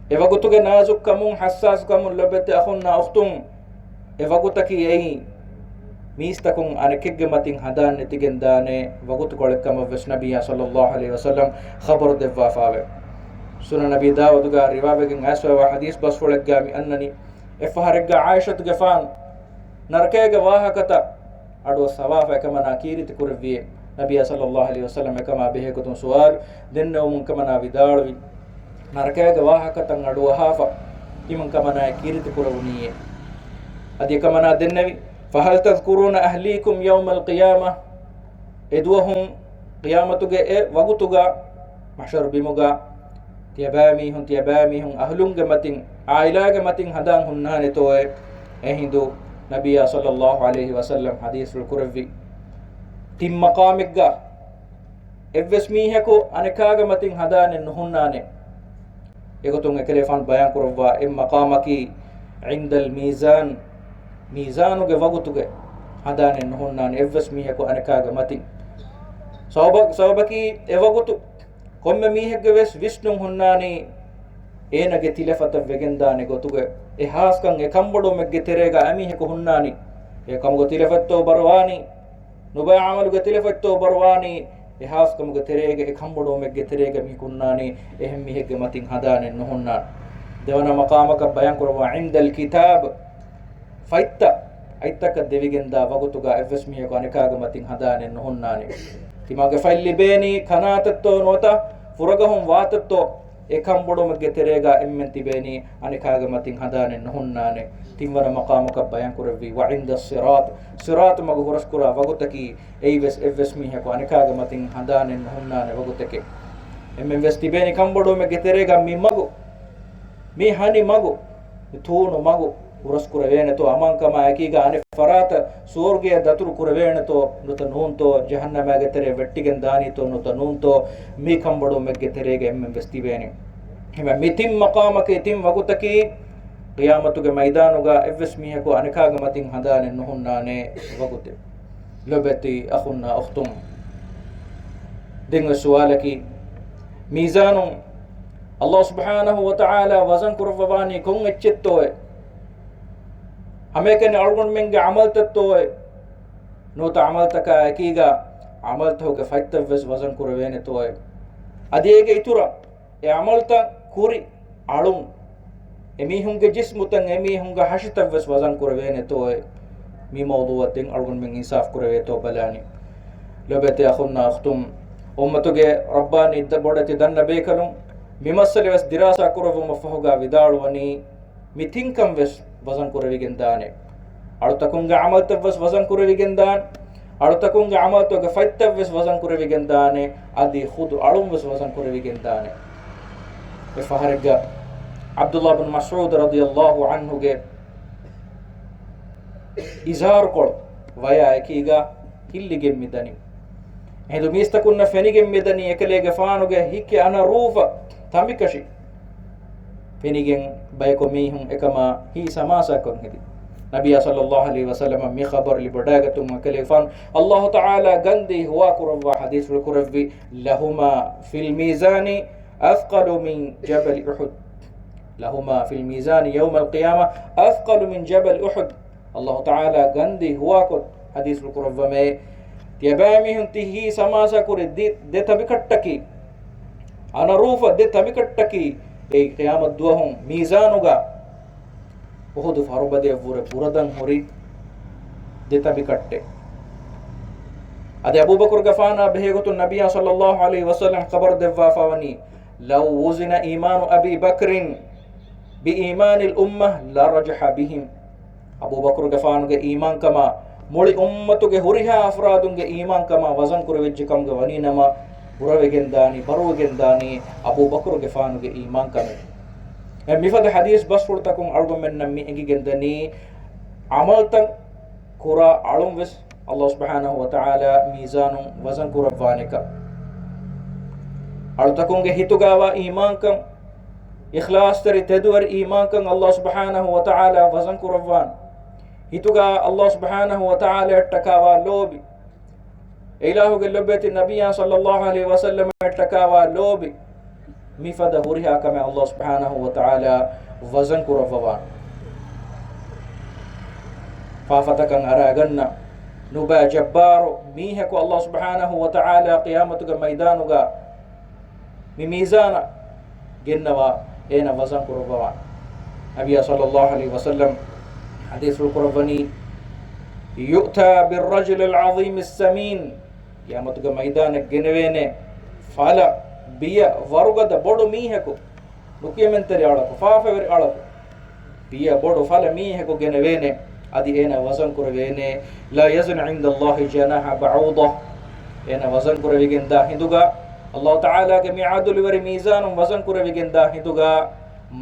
އެ ވަގުތުގެ ނާޒުކްކަމުން، ޙައްސާސްކަމުން ލޮބުވެތި އަޚުންނާ އުޚްތުން، އެ ވަގުތަކީ އެއީ މީސްތަކުން އަނެކެއްގެ މަތިން ހަނދާން ނެތިގެން ދާނެ ވަގުތުކޮޅެއްކަމަށްވެސް ނަބިއްޔާ ޞައްލައްލާހު ޢަލައިހި ވަސައްލަމް ޚަބަރު ދެއްވާފައެވެ. ސުނަން އަބީ ދާވޫދުގަ ރިވާވެގެން އައިސްފައިވާ ޙަދީޘް ބަސްފުޅެއްގަ މި އަންނަނީ، އެއްފަހަރެއްގަ ޢާއިޝަތުގެފާނު ނަރަކައިގެ ވާހަކަތައް އަޑުއައްސަވާފަ އެކަމަނާ ކީރިތި ކުރެއްވިއޭ. ނަބިއްޔާ ޞައްލައްލާހު ޢަލައިހި ވަސައްލަމް އެކަމާ ބެހޭ ގޮތުން ސުވާލު ދެންނެވުމުން އެކަމަނާ ވިދާޅުވި، ނަރަކައިގެ ވާހަކަތައް އަޑުއަހާފަ ތިމަން ކަމަނާ ކީރިތި ކުރެވުނީއޭ. އަދި އެކަމަނާ ދެންނެވި، فهل تذكرون أهليكم يوم القيامة؟ އެދުވަހުން ޤިޔާމަތުގެ އެ ވަގުތުގަ މަޙްޝަރު ބިމުގަ ތިޔަބައިމީހުން، ތިޔަބައިމީހުން އަހުލުންގެ މަތިން، ޢާއިލާގެ މަތިން ހަނދާން ހުންނާނެތޯއޭ؟ އެހިނދު ނަބިއްޔާ ޞައްލައްލާހު ޢަލައިހި ވަސައްލަމް ޙަދީޘްފުޅު ކުރެއްވި، ތިން މަޤާމެއްގަ އެއްވެސް މީހަކު އަނެކާގެ މަތިން ހަނދާނެއް ނުހުންނާނެ. އެގޮތުން އެކަލޭފާނު ބަޔާން ކުރައްވާ އެއް މަޤާމަކީ عند الميزان، މީޒާނުގެ ވަގުތުގެ ހަނދާނެއް ނުހުންނާނެ އެއްވެސް މީހަކު އަނެކާގެ މަތިން. ސަބަބަ-، ސަބަބަކީ އެ ވަގުތު ކޮންމެ މީހެއްގެ ވެސް ވިސްނުން ހުންނާނީ އޭނަގެ ތިލަފަތަށް ވެގެންދާނެ ގޮތުގެ. އެހާސްކަން އެ ކަންބޮޑުވުމެއްގެ ތެރޭގަ އެމީހަކު ހުންނާނީ އެ ކަމުގެ ތިލަފަތްތޯ ބަރުވާނީ، ނުބައި ޢަމަލުގެ ތިލަފަތްތޯ ބަރުވާނީ، އެހާސްކަމުގެ ތެރޭގަ އެ ކަންބޮޑުވުމެއްގެ ތެރޭގަ މި ހުންނާނީ އެހެން މީހެއްގެ މަތިން ހަނދާނެއް ނުހުންނާނެ. ދެވަނަ މަޤާމަކަށް ބަޔާން ކުރައްވާ عند الكتاب، ފަތްތައް އަތްތަކަށް ދެވިގެންދާ ވަގުތުގަ އެއްވެސް މީހަކު އަނެކާގެ މަތިން ހަނދާނެއް ނުހުންނާނެ. ތިމާގެ ފަތް ލިބޭނީ ކަނާތައްތޯ ނުވަތަ ފުރަގަހުން ވާތައްތޯ، އެ ކަންބޮޑުވުމެއްގެ ތެރޭގަ އެންމެން ތިބޭނީ އަނެކާގެ މަތިން ހަނދާނެއް ނުހުންނާނެ. ތިންވަނަ މަޤާމަކަށް ބަޔާން ކުރެއްވީ وعند الصراط، ޞިރާޠު މަގު ހުރަސްކުރާ ވަގުތަކީ އެއީވެސް އެއްވެސް މީހަކު އަނެކާގެ މަތިން ހަނދާނެއް ނުހުންނާނެ ވަގުތެކެވެ. އެންމެން ވެސް ތިބޭނީ ކަންބޮޑުވުމެއްގެ ތެރޭގަ މި މަގު، މި ހަނި މަގު، މި ތޫނު މަގު ހުރަސްކުރެވޭނެތޯ، އަމާންކަމާ އެކީގަ އަނެއް ފަރާތަށް ސުވަރުގެއަށް ދަތުރު ކުރެވޭނެތޯ، ނުތަ ނޫންތޯ، ޖަހަންނަމާގެ ތެރެއަށް ވެއްޓިގެން ދާނީތޯ، ނުތަ ނޫންތޯ، މި ކަންބޮޑުވުމެއްގެ ތެރޭގަ އެންމެން ވެސް ތިބޭނެ. އެހެންވެ މި ތިން މަޤާމަކީ، ތިން ވަގުތަކީ، ޤިޔާމަތުގެ މައިދާނުގަ އެއްވެސް މީހަކު އަނެކާގެ މަތިން ހަނދާނެއް ނުހުންނާނެ ވަގުތެއް. ލޮބެތި އަޚުންނާ އުޚްތުން، ދެންވެސް ސުވާލަކީ، މީޒާނުން ﷲ ސުބްޙާނަހޫ ވަތަޢާލާ ވަޒަން ކުރައްވަވާނީ ކޮން އެއްޗެއްތޯއޭ؟ ހަމައެކަނި އަޅުގަނޑުމެންގެ ޢަމަލުތައްތޯއޭ؟ ނުވަތަ ޢަމަލުތަކާ އެކީގަ ޢަމަލުތަކުގެ ފަތްތައްވެސް ވަޒަން ކުރެވޭނެތޯއޭ؟ އަދި އޭގެ އިތުރަށް އެ ޢަމަލުތައް ކުރި އަޅުން، އެމީހުންގެ ޖިސްމުތައް، އެމީހުންގެ ހަށިތައްވެސް ވަޒަން ކުރެވޭނެތޯއޭ؟ މި މައުޟޫޢަށް ދެން އަޅުގަނޑުމެން އިންސާފް ކުރެވޭތޯ ބަލާނީ. ލޮބެތި އަޚުންނާ އުޚްތުން، އުއްމަތުގެ ރައްބާނީ ދަ-، ބޮޑެތި ދަންނަ ބޭކަލުން މި މައްސަލަ ވެސް ދިރާސާ ކުރައްވުމަށް ފަހުގަ ވިދާޅުވަނީ، މި ތިންކަން ވެސް ވަޒަން ކުރެވިގެން ދާނެ. އަޅުތަކުންގެ ޢަމަލުތައްވެސް ވަޒަން ކުރެވިގެން ދާނެ. އަޅުތަކުންގެ ޢަމަލުތަކުގެ ފަތްތައްވެސް ވަޒަން ކުރެވިގެން ދާނެ. އަދި ޚުދު އަޅުންވެސް ވަޒަން ކުރެވިގެން ދާނެ. އެއްފަހަރެއްގަ ޢަބްދުﷲ ބިން މަސްޢޫދު ރަޟިޔަﷲ ޢަންހުގެ އިޒާރުކޮޅު ވަޔާ އެކީގަ ހިއްލިގެން މިދަނީ. އެހިނދު މީސްތަކުންނަށް ފެނިގެން މިދަނީ އެކަލޭގެފާނުގެ ހިކި އަނަރޫފަ ތަނބިކަށި ފެނިގެން ބަޔަކު މީހުން އެކަމާ ހީސަމާސާކޮށް ހެދި. ނަބިއްޔާ ޞައްލައްލާހު ޢަލައިހި ވަސައްލަމަށް މި ޚަބަރު ލިބިވަޑައިގަތުމުން އެކަލޭގެފާނު ﷲ ތަޢާލާ ގަންދީ ހުވާކުރައްވާ ޙަދީޘްފުޅު ކުރެއްވި، لهما في الميزان أثقل من جبل أحد. لهما في الميزان يوم القيامة أثقل من جبل أحد. ﷲ ތަޢާލާ ގަންދީ ހުވާކޮށް ޙަދީޘްފުޅު ކުރައްވަމޭ، ތިޔަބައިމީހުން ތި ހީސަމާސާކުރި ދި-، ދެ ތަނބިކަށްޓަކީ، އަނަރޫފަ ދެ ތަނބިކަށްޓަކީ، އެއީ ޤިޔާމަތް ދުވަހު މީޒާނުގަ އުޙުދު ފަރުބަދަޔަށްވުރެ ބުރަދަން ހުރި ދެ ތަނބިކަށްޓެއް. އަދި އަބޫބަކުރުގެފާނާ ބެހޭގޮތުން ނަބިއްޔާ ޞައްލައްލާހު ޢަލައިހި ވަސައްލަމް ޚަބަރު ދެއްވާފަވަނީ، لو وزن إيمان أبي بكر بإيمان الأمة لرجح بهم. އަބޫބަކުރުގެފާނުގެ އީމާންކަމާ، މުޅި އުއްމަތުގެ ހުރިހާ އަފްރާދުންގެ އީމާންކަމާ ވަޒަން ކުރެވިއްޖެ ކަމުގަ ވަނީނަމަ، ބުރަވެގެންދާނީ، ބަރުވެގެންދާނީ އަބޫބަކުރުގެފާނުގެ އީމާންކަމެއް. އެ މިފަދަ ޙަދީޘް ބަސްފުޅުތަކުން އަޅުގަނޑުމެންނަށް މި އެނގިގެންދަނީ، ޢަމަލުތައް ކުރާ އަޅުން ވެސް ﷲ ސުބްޙާނަހޫ ވަތަޢާލާ މީޒާނުން ވަޒަން ކުރައްވާނެކަން. އަޅުތަކުންގެ ހިތުގަވާ އީމާންކަން، އިޚްލާޞްތެރި ތެދުވެރި އީމާންކަން ﷲ ސުބްޙާނަހޫ ވަތަޢާލާ ވަޒަން ކުރައްވާނެ. ހިތުގަ ﷲ ސުބްޙާނަހޫ ވަތަޢާލާއަށްޓަކާވާ ލޯބި، އެއިލާހުގެ ލޮބުވެތި ނަބިއްޔާ ޞައްލައްލާހު ޢަލައިހި ވަސައްލަމައަށްޓަކާވާ ލޯބި މިފަދަ ހުރިހާ ކަމެއް ﷲ ސުބްޙާނަހޫ ވަތަޢާލާ ވަޒަން ކުރައްވަވާނެ. ފާފަތަކަށް އަރާގަންނަ ނުބައި ޖައްބާރު މީހަކު ﷲ ސުބްޙާނަހޫ ވަތަޢާލާ ޤިޔާމަތުގެ މައިދާނުގަ މި މީޒާނަށް ގެންނަވާ އޭނަ ވަޒަން ކުރައްވަވާނެ. ނަބިއްޔާ ޞައްލައްލާހު ޢަލައިހި ވަސައްލަމް ޙަދީޘްފުޅު ކުރައްވަނީ، يؤتى بالرجل العظيم السمين، ޤިޔާމަތުގެ މައިދާނަށް ގެނެވޭނެ ފަލަ ބިޔަ ވަރުގަދަ ބޮޑު މީހަކު، ނުކިޔަމަންތެރި އަޅަކު، ފާފަވެރި އަޅަކު، ބިޔަ ބޮޑު ފަލަ މީހަކު ގެނެވޭނެ، އަދި އޭނަ ވަޒަން ކުރެވޭނެ، لا يزن عند الله جناح بعوضة، އޭނަ ވަޒަން ކުރެވިގެންދާ ހިނދުގަ، ﷲ ތަޢާލާގެ މި ޢަދުލުވެރި މީޒާނުން ވަޒަން ކުރެވިގެންދާ ހިނދުގަ،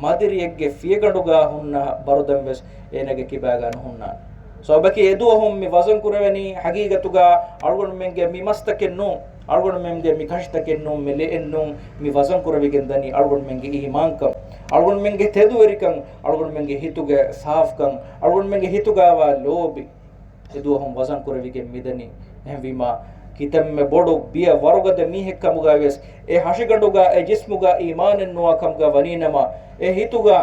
މަދިރިއެއްގެ ފިޔަގަނޑުގަ ހުންނަ ބަރުދަން ވެސް އޭނަގެ ކިބާގަ ނުހުންނާނެ. ސަބަބަކީ އެދުވަހުން މި ވަޒަން ކުރެވެނީ ހަގީގަތުގަ އަޅުގަނޑުމެންގެ މި މަސްތަކެއް ނޫން، އަޅުގަނޑުމެންގެ މި ކަށިތަކެއް ނޫން، މި ލެއެއް ނޫން، މި ވަޒަން ކުރެވިގެން ދަނީ އަޅުގަނޑުމެންގެ އީމާންކަން، އަޅުގަނޑުމެންގެ ތެދުވެރިކަން، އަޅުގަނޑުމެންގެ ހިތުގެ ސާފްކަން، އަޅުގަނޑުމެންގެ ހިތުގަވާ ލޯބި، އެދުވަހުން ވަޒަން ކުރެވިގެން މިދަނީ. އެހެންވީމާ، ކިތަންމެ ބޮޑު ބިޔަ ވަރުގަދަ މީހެއް ކަމުގައި ވެސް، އެ ހަށިގަނޑުގަ، އެ ޖިސްމުގަ އީމާނެއް ނުވާ ކަމުގަ ވަނީނަމަ، އެ ހިތުގަ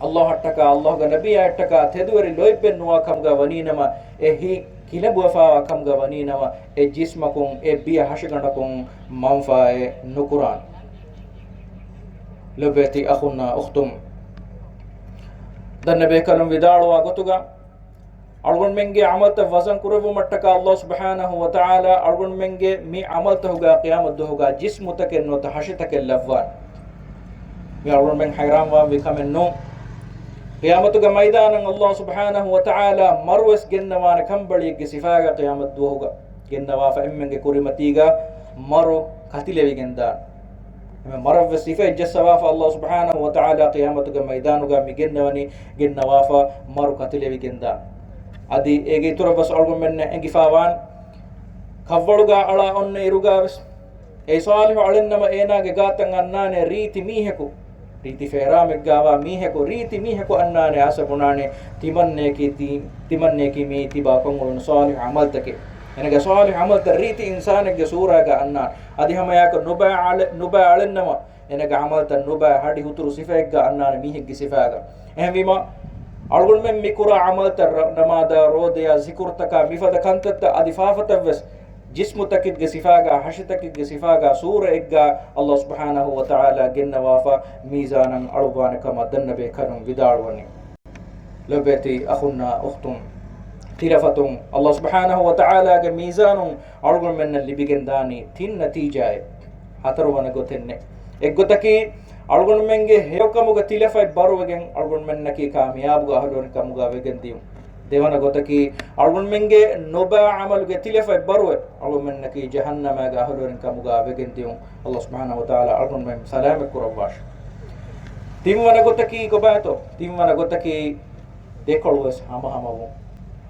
ﷲ އަށްޓަކާ، ﷲ ގެ ނަބިއްޔާ އަށްޓަކާ ތެދުވެރި ލޯތްބެއް ނުވާ ކަމުގަ ވަނީނަމަ، އެ ހިތް ކިލަނބުވެފައިވާ ކަމުގަ ވަނީނަމަ، އެ ޖިސްމަކުން، އެ ބިޔަ ހަށިގަނޑަކުން މަންފާއެއް ނުކުރާނެ. ލޮބުވެތި އަޚުންނާ އުޚްތުން، ދަންނަ ބޭކަލުން ވިދާޅުވާ ގޮތުގަ، އަޅުގަނޑުމެންގެ ޢަމަލުތައް ވަޒަން ކުރެއްވުމަށްޓަކާ ﷲ ސުބްޙާނަހޫ ވަތަޢާލާ އަޅުގަނޑުމެންގެ މި ޢަމަލުތަކުގަ ޤިޔާމަތްދުވަހުގަ ޖިސްމުތަކެއް ނުވަތަ ހަށިތަކެއް ލައްވާނެ. މި އަޅުގަނޑުމެން ހައިރާންވާންވީ ކަމެއް ނޫން. ޤިޔާމަތުގެ މައިދާނަށް ﷲ ސުބްޙާނަހޫ ވަތަޢާލާ މަރުވެސް ގެންނަވާނެ ކަނބަޅިއެއްގެ ސިފާގަ ޤިޔާމަތްދުވަހުގަ ގެންނަވާފަ އެންމެންގެ ކުރިމަތީގަ މަރު ކަތިލެވިގެންދާނެ. އެންމެ މަރަށްވެސް ސިފައެއް ޖައްސަވާފަ ﷲ ސުބްޙާނަހޫ ވަތަޢާލާ ޤިޔާމަތުގެ މައިދާނުގަ މި ގެންނަވަނީ، ގެންނަވާފަ މަރު ކަތިލެވިގެންދާނެ. އަދި އޭގެ އިތުރަށްވެސް އަޅުގަނޑުމެންނަށް އެނގިފައިވާނެ، ކަށްވަޅުގަ އަޅާ އޮންނަ އިރުގަވެސް، އެ ޞާލިޙު އަޅެންނަމަ އޭނާގެ ގާތަށް އަންނާނެ ރީތި މީހަކު، ރީތި ފޭރާމެއްގަވާ މީހަކު، ރީތި މީހަކު އަންނާނެ އައިސް ބުނާނެ، ތިމަންނައަކީ ތި-، ތިމަންނައަކީ މިއީ ތިބާ ކޮށްއުޅުނު ޞާލިޙު ޢަމަލުތަކެއް. އޭނާގެ ޞާލިޙު ޢަމަލުތައް ރީތި އިންސާނެއްގެ ސޫރާގަ އަންނާނެ. އަދި ހަމައެއާއެކު ނުބައި އަޅެ-، ނުބައި އަޅެންނަމަ، އޭނާގެ ޢަމަލުތައް ނުބައި ހަޑި ހުތުރު ސިފައެއްގަ އަންނާނެ މީހެއްގެ ސިފާގަ. އެހެންވީމަ، އަޅުގަނޑުމެން މި ކުރާ ޢަމަލުތައް ރަ-، ނަމާދާ، ރޯދަޔާ، ޒިކުރުތަކާ، މިފަދަ ކަންތައްތައް އަދި ފާފަތައްވެސް، ޖިސްމުތަކެއްގެ ސިފާގަ، ހަށިތަކެއްގެ ސިފާގަ، ސޫރައެއްގަ ﷲ ސުބްޙާނަހޫ ވަތަޢާލާ ގެންނަވާފަ، މީޒާނަށް އަޅުއްވާނެ ކަމަށް ދަންނަ ބޭކަލުން ވިދާޅުވަނީ. ލޮބުވެތި އަޚުންނާ އުޚްތުން، ތިލަފަތުން ﷲ ސުބްޙާނަހޫ ވަތަޢާލާގެ މީޒާނުން އަޅުގަނޑުމެންނަށް ލިބިގެންދާނީ ތިން ނަތީޖާއެއް، ހަތަރުވަނަ ގޮތެއް ނެތް. އެއްގޮތަކީ، އަޅުގަނޑުމެންގެ ހެޔޮކަމުގެ ތިލަފަތް ބަރުވެގެން އަޅުގަނޑުމެންނަކީ ކާމިޔާބުގެ އަހުލުވެރިން ކަމުގަ ވެގެން ދިޔުން. ދެވަނަ ގޮތަކީ، އަޅުގަނޑުމެންގެ ނުބައި ޢަމަލުގެ ތިލަފަތް ބަރުވެ، އަޅުގަނޑުމެންނަކީ ޖަހަންނަމާގެ އަހުލުވެރިން ކަމުގަ ވެގެން ދިޔުން. ﷲ ސުބްޙާނަހޫ ވަތަޢާލާ އަޅުގަނޑުމެން ސަލާމަތް ކުރައްވާށި. ތިންވަނަ ގޮތަކީ ކޮބާތޯ؟ ތިންވަނަ ގޮތަކީ، ދެކޮޅުވެސް ހަމަހަމަވުން.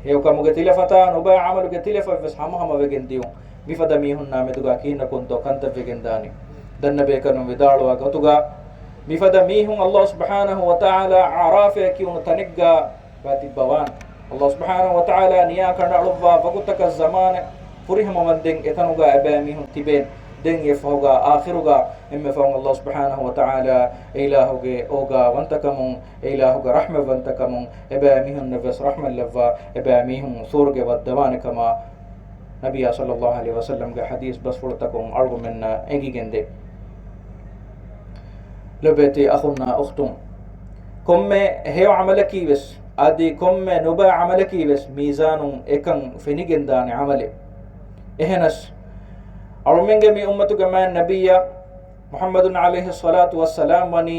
ހެޔޮކަމުގެ ތިލަފަތާ ނުބައި ޢަމަލުގެ ތިލަފަތްވެސް ހަމަހަމަ ވެގެން ދިޔުން. މިފަދަ މީހުންނާ މެދުގަ ކިހިނަކުންތޯ ކަންތައް ވެގެންދާނީ؟ ދަންނަ ބޭކަލުން ވިދާޅުވާ ގޮތުގަ، މިފަދަ މީހުން ﷲ ސުބްޙާނަހޫ ވަތަޢާލާ ޢަރާފާތް ކިޔުނު ތަނެއްގަ ބަތިއްބަވާން. ﷲ ސުބްޙާނަހޫ ވަތަޢާލާ ނިޔާ ކަނޑައަޅުއްވާ ވަގުތަކަށް ޒަމާނެއް ފުރިހަމަވަންދެން އެތަނުގަ އެބައިމީހުން ތިބޭން. ދެން އެފަހުގަ އާޚިރުގަ އެންމެ ފަހުން ﷲ ސުބްޙާނަހޫ ވަތަޢާލާ އެ އިލާހުގެ އޯގާވަންތަކަމުން، އެ އިލާހުގެ ރަޙްމަތްވަންތަކަމުން އެބައިމީހުންނަށްވެސް ރަޙްމަތްލައްވާ، އެބައިމީހުން ސުވަރުގެ ވައްދަވާނެ ކަމަށް ނަބިއްޔާ ޞައްލައްލާހު ޢަލައިހި ވަސައްލަމްގެ ޙަދީޘް ބަސްފުޅުތަކުން އަޅުގަނޑުމެންނަށް އެނގިގެންދޭ. ލޮބުވެތި އަޚުންނާ އުޚްތުން، ކޮންމެ ހެޔޮ ޢަމަލަކީވެސް އަދި ކޮންމެ ނުބައި ޢަމަލަކީވެސް މީޒާނުން އެކަން ފެނިގެންދާނެ ޢަމަލެއް. އެހެނަސް، އަޅުމެންގެ މި އުއްމަތުގެ މާތް ނަބިއްޔާ މުޙައްމަދު ޢަލައިހި ޞަލާތު ވައްސަލާމް ވަނީ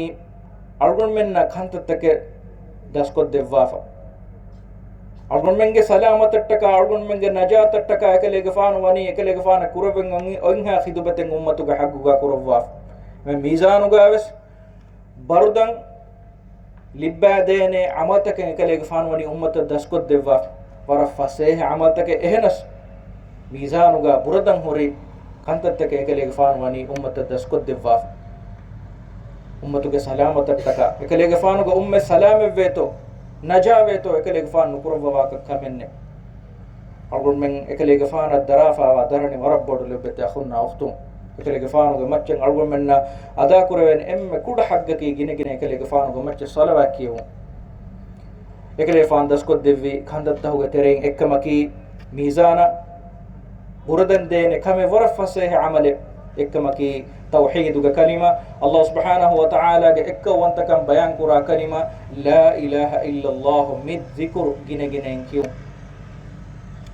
އަޅުގަނޑުމެންނަށް ކަންތައްތަކެއް ދަސްކޮށްދެއްވާފަ. އަޅުގަނޑުމެންގެ ސަލާމަތަށްޓަކާ، އަޅުގަނޑުމެންގެ ނަޖާތަށްޓަކާ އެކަލޭގެފާނު ވަނީ އެކަލޭގެފާނަށް ކުރެވެން އޮތް-، އޮތްހާ ޚިދުމަތެއް އުއްމަތުގެ ޙައްޤުގަ ކުރައްވާފަ. މި މީޒާނުގަވެސް ބަރުދަން ލިއްބާދޭނެ ޢަމަލުތަކެއް އެކަލޭގެފާނު ވަނީ އުއްމަތަށް ދަސްކޮށްދެއްވާފަ. ވަރަށް ފަސޭހަ ޢަމަލުތަކެއް. އެހެނަސް، މީޒާނުގަ ބުރަދަން ހުރި ކަންތައްތަކެއް އެކަލޭގެފާނު ވަނީ އުއްމަތަށް ދަސްކޮށްދެއްވާފަ. އުއްމަތުގެ ސަލާމަތަށްޓަކާ، އެކަލޭގެފާނުގެ އުއްމަތް ސަލާމަތްވޭތޯ، ނަޖާވޭތޯ، އެކަލޭގެފާނު ނުކުރައްވަވާ ކަ-، ކަމެއް ނެތް. އަޅުގަނޑުމެން އެކަލޭގެފާނަށް ދަރާފާވާ ދަރަނި ވަރަށް ބޮޑު ލޮބެތި އަޚުންނާ އުޚްތުން. އެކަލޭގެފާނުގެ މައްޗަށް އަޅުގަނޑުމެންނަށް އަދާކުރެވޭނެ އެންމެ ކުޑަ ޙައްޤަކީ ގިނަގިނަ އެކަލޭގެފާނުގެ މައްޗަށް ޞަލަވާތް ކިޔެވުން. އެކަލޭފާނު ދަސްކޮށްދެއްވި ކަންތައްތަހުގެ ތެރެއިން އެއްކަމަކީ، މީޒާނަށް ބުރަދަން ދޭނެ ކަމެއް ވަރަށް ފަސޭހަ ޢަމަލެއް. އެއްކަމަކީ، ތައުޙީދުގެ ކަލިމަ، ﷲ ސުބްޙާނަހޫ ވަތަޢާލާގެ އެއްކައުވަންތަކަން ބަޔާންކުރާ ކަލިމަ، ލާ އިލާހަ އިއްލައްލާހު، މި ޒިކުރު ގިނަގިނައިން ކިޔުން.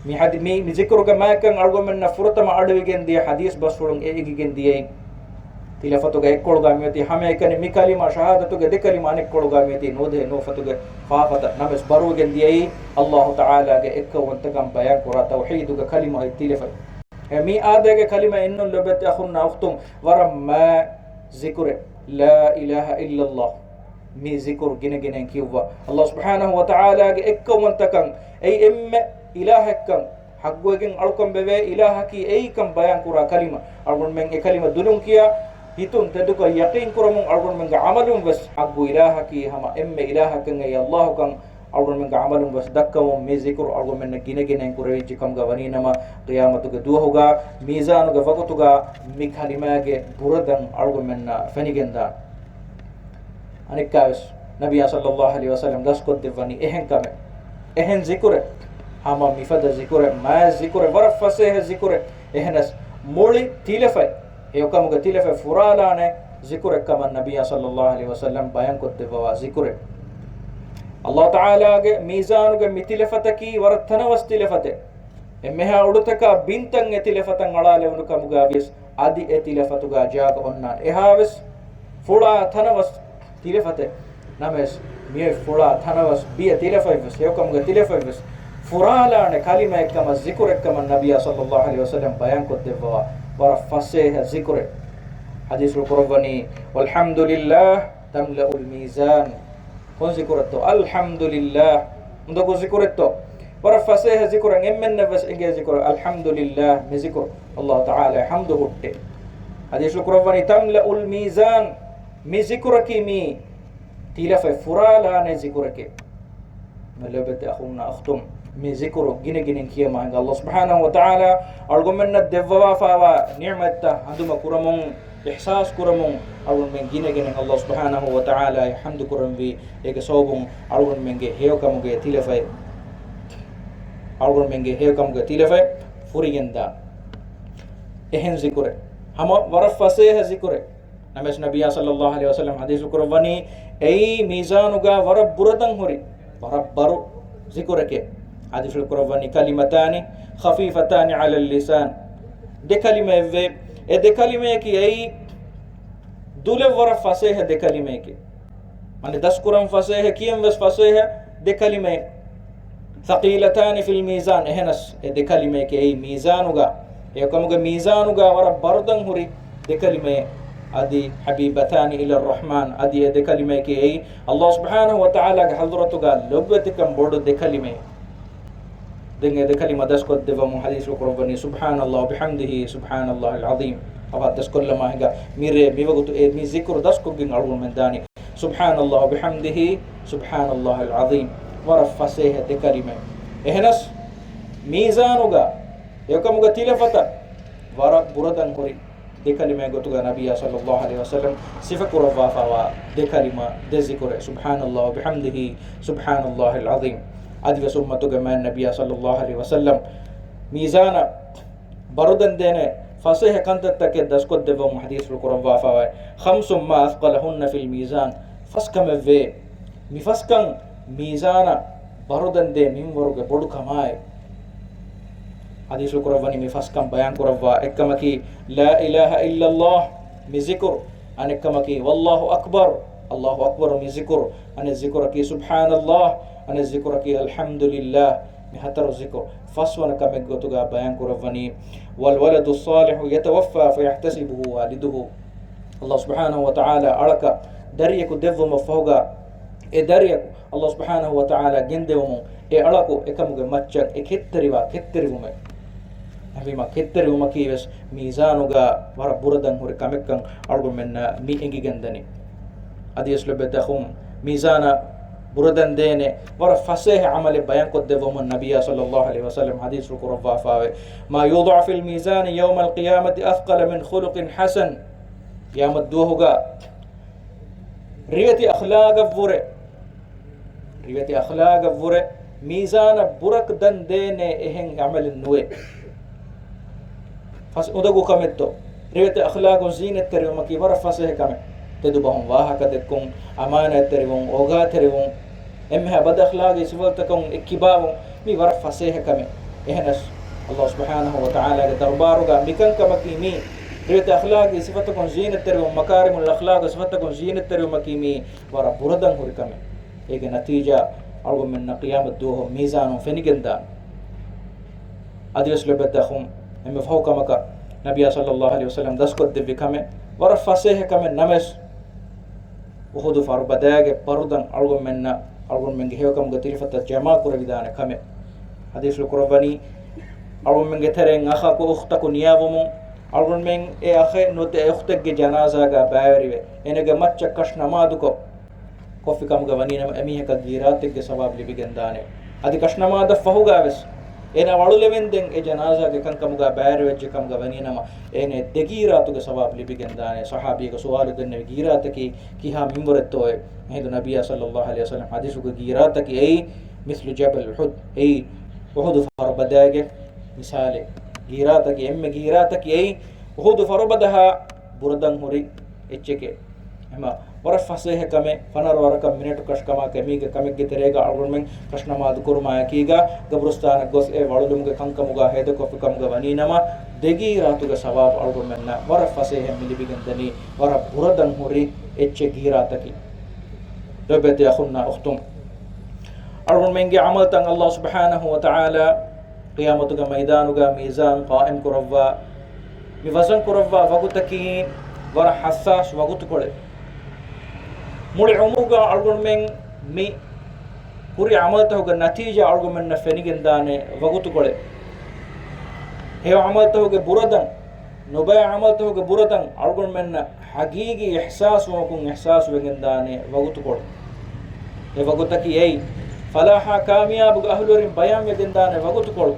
މި ޙަދީ-، މި، މި ޒިކުރުގެ މާތްކަން އަޅުގަނޑުމެންނަށް ފުރަތަމަ އަޑުއިވިގެން ދިޔަ ޙަދީޘް ބަސްފުޅުން އެ އެނގިގެން ދިޔައީ، ތިލަފަތުގަ އެއްކޮޅުގަ މިއޮތީ ހަމައެކަނި މި ކަލިމަ، ޝަހާދަތުގެ ދެ ކަލިމަ އަނެއްކޮޅުގަ މިއޮތީ ނުވަދިހަ ނުވަފަތުގެ ފާފަތައް. ނަމަވެސް ބަރުވެގެން ދިޔައީ ﷲ ތަޢާލާގެ އެއްކައުވަންތަކަން ބަޔާންކުރާ ތައުޙީދުގެ ކަލިމަ އޮތް ތިލަފަތް. އެ މި އާދައިގެ ކަލިމަ އެއްނޫން ލޮބެތި އަޚުންނާ އުޚްތުން، ވަރަށް މާތް ޒިކުރެއް، ލާ އިލާހަ އިއްލައްލާހު. މި ޒިކުރު ގިނަގިނައިން ކިޔުއްވާ. ﷲ ސުބްޙާނަހޫ ވަތަޢާލާގެ އެއްކައުވަންތަކަން، އެއީ އެންމެ އިލާހެއްކަން، ޙައްޤުވެގެން އަޅުކަން ވެވޭ އިލާހަކީ އެއީކަން ބަޔާންކުރާ ކަލިމަ. އަޅުގަނޑުމެން އެ ކަލިމަ ދުލުން ކިޔާ، ހިތުން ތެދުކޮށް ޔަޤީން ކުރަމުން އަޅުގަނޑުމެންގެ ޢަމަލުން ވެސް ޙައްޤު އިލާހަކީ ހަމަ އެންމެ އިލާހަކަށް އެއީ ﷲ ކަން އަޅުގަނޑުމެންގެ ޢަމަލުން ވެސް ދައްކަމުން މި ޒިކުރު އަޅުގަނޑުމެންނަށް ގިނަގިނައިން ކުރެވިއްޖެ ކަމުގަ ވަނީނަމަ، ޤިޔާމަތުގެ ދުވަހުގަ މީޒާނުގެ ވަގުތުގަ މި ކަލިމާގެ ބުރަދަން އަޅުގަނޑުމެންނަށް ފެނިގެންދާނެ. އަނެއްކާވެސް ނަބިއްޔާ ޞައްލައްލާހު ޢަލައިހި ވަސައްލަމް ދަސްކޮށްދެއްވަނީ އެހެން ކަމެއް، އެހެން ޒިކުރެއް. ހަމަ މިފަދަ ޒިކުރެއް، މާތް ޒިކުރެއް، ވަރަށް ފަސޭހަ ޒިކުރެއް. އެހެނަސް މުޅި ތިލަފަތް، ހެޔޮކަމުގެ ތިލަފަތް ފުރާލާނެ ޒިކުރެއް ކަމަށް ނަބިއްޔާ ޞައްލައްލާހު ޢަލައިހި ވަސައްލަމް ބަޔާންކޮށްދެއްވަވާ ޒިކުރެއް. ﷲ ތަޢާލާގެ މީޒާނުގެ މި ތިލަފަތަކީ ވަރަށް ތަނަވަސް ތިލަފަތެއް. އެންމެހާ އުޑުތަކާ ބިންތައް އެ ތިލަފަތަށް އަޅާލެވުނު ކަމުގަ ވިޔަސް، އަދި އެ ތިލަފަތުގަ ޖާގަ އޮންނާނެ. އެހާވެސް ފުޅާ ތަނަވަސް ތިލަފަތެއް. ނަމަވެސް، މިއޮތް ފުޅާ ތަނަވަސް ބިޔަ ތިލަފަތްވެސް، ހެޔޮކަމުގެ ތިލަފަތްވެސް، ފުރާލާނެ ކަލިމައެއްކަމަށް، ޒިކުރެއްކަމަށް ނަބިއްޔާ ޞައްލައްލާހު ޢަލައިހި ވަސައްލަމް ބަޔާންކޮށްދެއްވަވާ، ވަރަށް ފަސޭހަ ޒިކުރެއް. ޙަދީޘްފުޅު ކުރައްވަނީ، "والحمد لله تملأ الميزان." ކޮން ޒިކުރެއްތޯ؟ އަލްޙަމްދުލިއްލާހް. އުނދަގޫ ޒިކުރެއްތޯ؟ ވަރަށް ފަސޭހަ ޒިކުރެއް، އެންމެންނަށް ވެސް އެނގޭ ޒިކުރެއް. އަލްޙަމްދުލިއްލާހް، މި ޒިކުރު ﷲ ތަޢާލާ ޙަމްދު ހުއްޓޭ. ޙަދީޘްފުޅު ކުރައްވަނީ، "تملأ الميزان." މި ޒިކުރަކީ މީ ތިލަފަތް ފުރާލާނެ ޒިކުރެކޭ. މަ ލޮބެތި އަޚުންނާ އުޚްތުން، މި ޒިކުރު ގިނަގިނައިން ކިޔަމާ ހިނގާ. ﷲ ސުބްޙާނަހޫ ވަތަޢާލާ އަޅުގަނޑުމެންނަށް ދެއްވަވާފާވާ ނިޢުމަތްތައް ހަނދުމަ ކުރަމުން، އިޙްސާސް ކުރަމުން، އަޅުގަނޑުމެން ގިނަގިނައިން ﷲ ސުބްޙާނަހޫ ވަތަޢާލާއަށް ޙަމްދު ކުރަންވީ، އޭގެ ސަބަބުން އަޅުގަނޑުމެންގެ ހެޔޮކަމުގެ ތިލަފަތް، އަޅުގަނޑުމެންގެ ހެޔޮކަމުގެ ތިލަފަތް ފުރިގެންދާނެ. އެހެން ޒިކުރެއް، ހަމަ ވަރަށް ފަސޭހަ ޒިކުރެއް. ނަމަވެސް ނަބިއްޔާ ޞައްލައްލާހު ޢަލައިހި ވަސައްލަމް ޙަދީޘް ކުރައްވަނީ، އެއީ މީޒާނުގަ ވަރަށް ބުރަދަން ހުރި، ވަރަށް ބަރު ޒިކުރެކޭ. ޙަދީޘް ކުރައްވަނީ، "كلمتان خفيفتان على اللسان." ދެ ކަލިމައެއްވޭ. އެ ދެ ކަލިމަޔަކީ އެއީ ދުލެއް ވަރަށް ފަސޭހަ ދެ ކަލިމަޔަކީ. މާނަ ދަސްކުރަން ފަސޭހަ، ކިޔަން ވެސް ފަސޭހަ ދެ ކަލިމައެއް. "ثقيلتان في الميزان." އެހެނަސް އެ ދެ ކަލިމަޔަކީ އެއީ މީޒާނުގަ، ހެޔޮކަމުގެ މީޒާނުގަ ވަރަށް ބަރުދަން ހުރި ދެ ކަލިމައެއް. އަދި "حبيبتان إلى الرحمن." އަދި އެ ދެ ކަލިމަޔަކީ އެއީ ﷲ ސުބްޙާނަހޫ ވަތަޢާލާގެ ޙަޟްރަތުގަ ލޮބުވެތިކަން ބޮޑު ދެ ކަލިމައެއް. ދެން އެ ދެ ކަލިމަ ދަސްކޮށްދެއްވަމުން ޙަދީޘްފުޅު ކުރައްވަނީ، "سبحان الله وبحمده، سبحان الله العظيم." އަވަހަށް ދަސްކޮށްލަމާ ހިނގާ މިރޭ މިވަގުތު އެ މި ޒިކުރު ދަސްކޮށްގެން އަޅުގަނޑުމެން ދާނީ، "سبحان الله وبحمده، سبحان الله العظيم." ވަރަށް ފަސޭހަ ދެ ކަލިމައެއް. އެހެނަސް މީޒާނުގަ ހެޔޮކަމުގެ ތިލަފަތަށް ވަރަށް ބުރަދަން ހުރި ދެ ކަލިމައެއް ގޮތުގަ ނަބިއްޔާ ޞައްލައްލާހު ޢަލައިހި ވަސައްލަމް ސިފަކުރައްވާފާވާ ދެ ކަލިމަ، ދެ ޒިކުރެއް، "سبحان الله وبحمده، سبحان الله العظيم." އަދިވެސް އުއްމަތުގެ މާތް ނަބިއްޔާ ޞައްލައްލާހު ޢަލައިހި ވަސައްލަމް މީޒާނަށް ބަރުދަން ދޭނެ ފަސޭހަ ކަންތައްތަކެއް ދަސްކޮށްދެއްވަމުން ޙަދީޘްފުޅު ކުރައްވާފާވާ، "خمس ما أثقلهن في الميزان." ފަސް ކަމެއްވޭ، މި ފަސްކަން މީޒާނަށް ބަރުދަން ދޭ މިންވަރުގެ ބޮޑު ކަމާއި. ޙަދީޘްފުޅު ކުރައްވަނީ މި ފަސްކަން ބަޔާން ކުރައްވާ އެއްކަމަކީ، "لا إله إلا الله" މި ޒިކުރު، އަނެއްކަމަކީ، "والله أكبر" ﷲ އަކްބަރު މި ޒިކުރު، އަނެއް ޒިކުރަކީ، "سبحان الله" އަނެއް ޒިކުރަކީ، "الحمد لله" މި ހަތަރު ޒިކުރު. ފަސްވަނަ ކަމެއް ގޮތުގަ ބަޔާން ކުރައްވަނީ، "والولد الصالح يتوفى فيحتسبه والده" ﷲ ސުބްޙާނަހޫ ވަތަޢާލާ އަޅަކަށް ދަރިޔަކު ދެއްވުމަށްފަހުގަ، އެ ދަރިޔަކު ﷲ ސުބްޙާނަހޫ ވަތަޢާލާ ގެންދެވުމުން އެ އަޅަކު އެކަމުގެ މައްޗަށް އެ ކެތްތެރިވާ ކެތްތެރިވުމެއް. އެހެންވީމަ ކެތްތެރިވުމަކީ ވެސް މީޒާނުގަ ވަރަށް ބުރަދަން ހުރި ކަމެއްކަން އަޅުގަނޑުމެންނަށް މި އެނގިގެންދަނީ. އަދިވެސް ލޮބެތި އަޚުން، މީޒާނަށް ބުރަދަން ދޭނެ ވަރަށް ފަސޭހަ ޢަމަލެއް ބަޔާންކޮށްދެއްވަމުން ނަބިއްޔާ ޞައްލައްލާހު ޢަލައިހި ވަސައްލަމް ޙަދީޘްފުޅު ކުރައްވާފާވޭ. ما يوضع في الميزان يوم القيامة أثقل من خلق حسن. ޤިޔާމަތް ދުވަހުގަ ރިވެތި އަޚްލާގަށްވުރެ، ރިވެތި އަޚްލާގަށްވުރެ މީޒާނަށް ބުރަކް ދަން ދޭނެ އެހެން ޢަމަލެއް ނުވޭ. ފަސް އުނދަގޫ ކަމެއްތޯ؟ ރިވެތި އަޚްލާގުން ޒީނަތްތެރިވުމަކީ ވަރަށް ފަސޭހަ ކަމެއް. ތެދުބަހުން ވާހަކަ ދެއްކުން، އަމާނާތްތެރިވުން، އޯގާތެރިވުން، އެންމެހާ ބަދަ އަޚްލާގީ ސިފަތަކުން އެއްކިބާވުން، މީ ވަރަށް ފަސޭހަ ކަމެއް. އެހެނަސް، ﷲ ސުބްޙާނަހޫ ވަތަޢާލާގެ ދަރުބާރުގަ މިކަންކަމަކީ މީ، ރިވެތި އަޚްލާގީ ސިފަތަކުން ޒީނަތްތެރިވުން، މަކާރިމުލް އަޚްލާގު ސިފަތަކުން ޒީނަތްތެރިވުމަކީ މީ ވަރަށް ބުރަދަން ހުރި ކަމެއް. އޭގެ ނަތީޖާ އަޅުގަނޑުމެންނަށް ޤިޔާމަތް ދުވަހު މީޒާނުން ފެނިގެންދާނެ. އަދިވެސް ލޮބުވެތި އަޚުން، އެންމެ ފަހު ކަމަކަށް ނަބިއްޔާ ޞައްލައްލާހު ޢަލައިހި ވަސައްލަމް ދަސްކޮށްދެއްވި ކަމެއް، ވަރަށް ފަސޭހަ ކަމެއް ނަމަވެސް، އުޙުދު ފަރުބަދައިގެ ބަރުދަން އަޅުގަނޑުމެންނަށް އަޅުގަނޑުމެންގެ ހެޔޮކަމުގެ ދިރިފަތަށް ޖަމާކުރެވިދާނެ ކަމެއް. ޙަދީޘްފުޅު ކުރައްވަނީ، އަޅުގަނޑުމެންގެ ތެރެއިން އަޚަކު އުޚްތަކު ނިޔާވަމުން، އަޅުގަނޑުމެން އެ އަޚެއް ނުވަތަ އެ އުޚްތެއްގެ ޖަނާޒާގަ ބައިވެރިވެ، އޭނަގެ މައްޗަށް ކަށު ނަމާދުކޮށް، ކޮށްފި ކަމުގަ ވަނީނަމަ، އެމީހަކަށް ގީރާތެއްގެ ސަވާބު ލިބިގެންދާނެ. އަދި ކަށު ނަމާދަށް ފަހުގަވެސް އޭނަ ވަޅުލެވެންދެން އެ ޖަނާޒާގެ ކަންކަމުގަ ބައިވެރިވެއްޖެ ކަމުގަ ވަނީނަމަ، އޭނަ ދެ ގީރާތުގެ ސަވާބު ލިބިގެންދާނެ. ޞަޙާބީގެ ސުވާލު ދެންނެވި ގީރާތަކީ ކިހާ މިންވަރެއްތޯއޭ؟ އެހިނދު ނަބިއްޔާ ޞައްލައްލާހު ޢަލައިހި ވަސައްލަމް ޙަދީޘުގެ ގީރާތަކީ އެއީ މިސްލު ޖަބަލް އުޙުދް، އެއީ އުޙުދު ފަރުބަދައިގެ މިސާލެއް. ގީރާތަކީ އެންމެ ގީރާތަކީ އެއީ އުޙުދު ފަރުބަދަހާ ބުރަދަން ހުރި އެއްޗެކޭ. އެހެންމަ ވަރަށް ފަސޭހަ ކަމެއް، ފަނަރަ ވަރަކަށް މިނެޓު ކަށު ކަމާކަށް މީގެ ކަމެއްގެ ތެރޭގަ އަޅުގަނޑުމެން ކަށު ނަމާދު ކުރުމާއެކީގަ، ގަބުރުސްތާނަށް ގޮސް އެ ވަޅުލުމުގެ ކަންކަމުގަ ހޭދަކޮށްފި ކަމުގަ ވަނީނަމަ، ދެ ގީރާތުގެ ސަވާބު އަޅުގަނޑުމެންނަށް ވަރަށް ފަސޭހައިން މި ލިބިގެންދަނީ، ވަރަށް ބުރަދަން ހުރި އެއްޗެއް ގީރާތަކީ. ލޮބުވެތި އަޚުންނާ އުޚްތުން، އަޅުގަނޑުމެންގެ ޢަމަލުތައް ﷲ ސުބްޙާނަހޫ ވަތަޢާލާ ޤިޔާމަތުގެ މައިދާނުގަ މީޒާން ޤާއިމް ކުރައްވާ، މި ވަޒަން ކުރައްވާ ވަގުތަކީ ވަރަށް ޙައްސާސް ވަގުތުކޮޅެއް. މުޅި ޢުމުރުގަ އަޅުގަނޑުމެން މި ކުރި ޢަމަލުތަކުގެ ނަތީޖާ އަޅުގަނޑުމެންނަށް ފެނިގެންދާނެ ވަގުތުކޮޅެއް. ހެޔޮ ޢަމަލުތަކުގެ ބުރަދަން، ނުބައި ޢަމަލުތަކުގެ ބުރަދަން އަޅުގަނޑުމެންނަށް ޙަޤީޤީ އިޙްސާސްވުމަކުން އިޙްސާސްވެގެންދާނެ ވަގުތުކޮޅު. އެ ވަގުތަކީ އެއީ، ފަލާޙާ ކާމިޔާބުގެ އަހުލުވެރިން ބަޔާންވެގެންދާނެ ވަގުތުކޮޅު.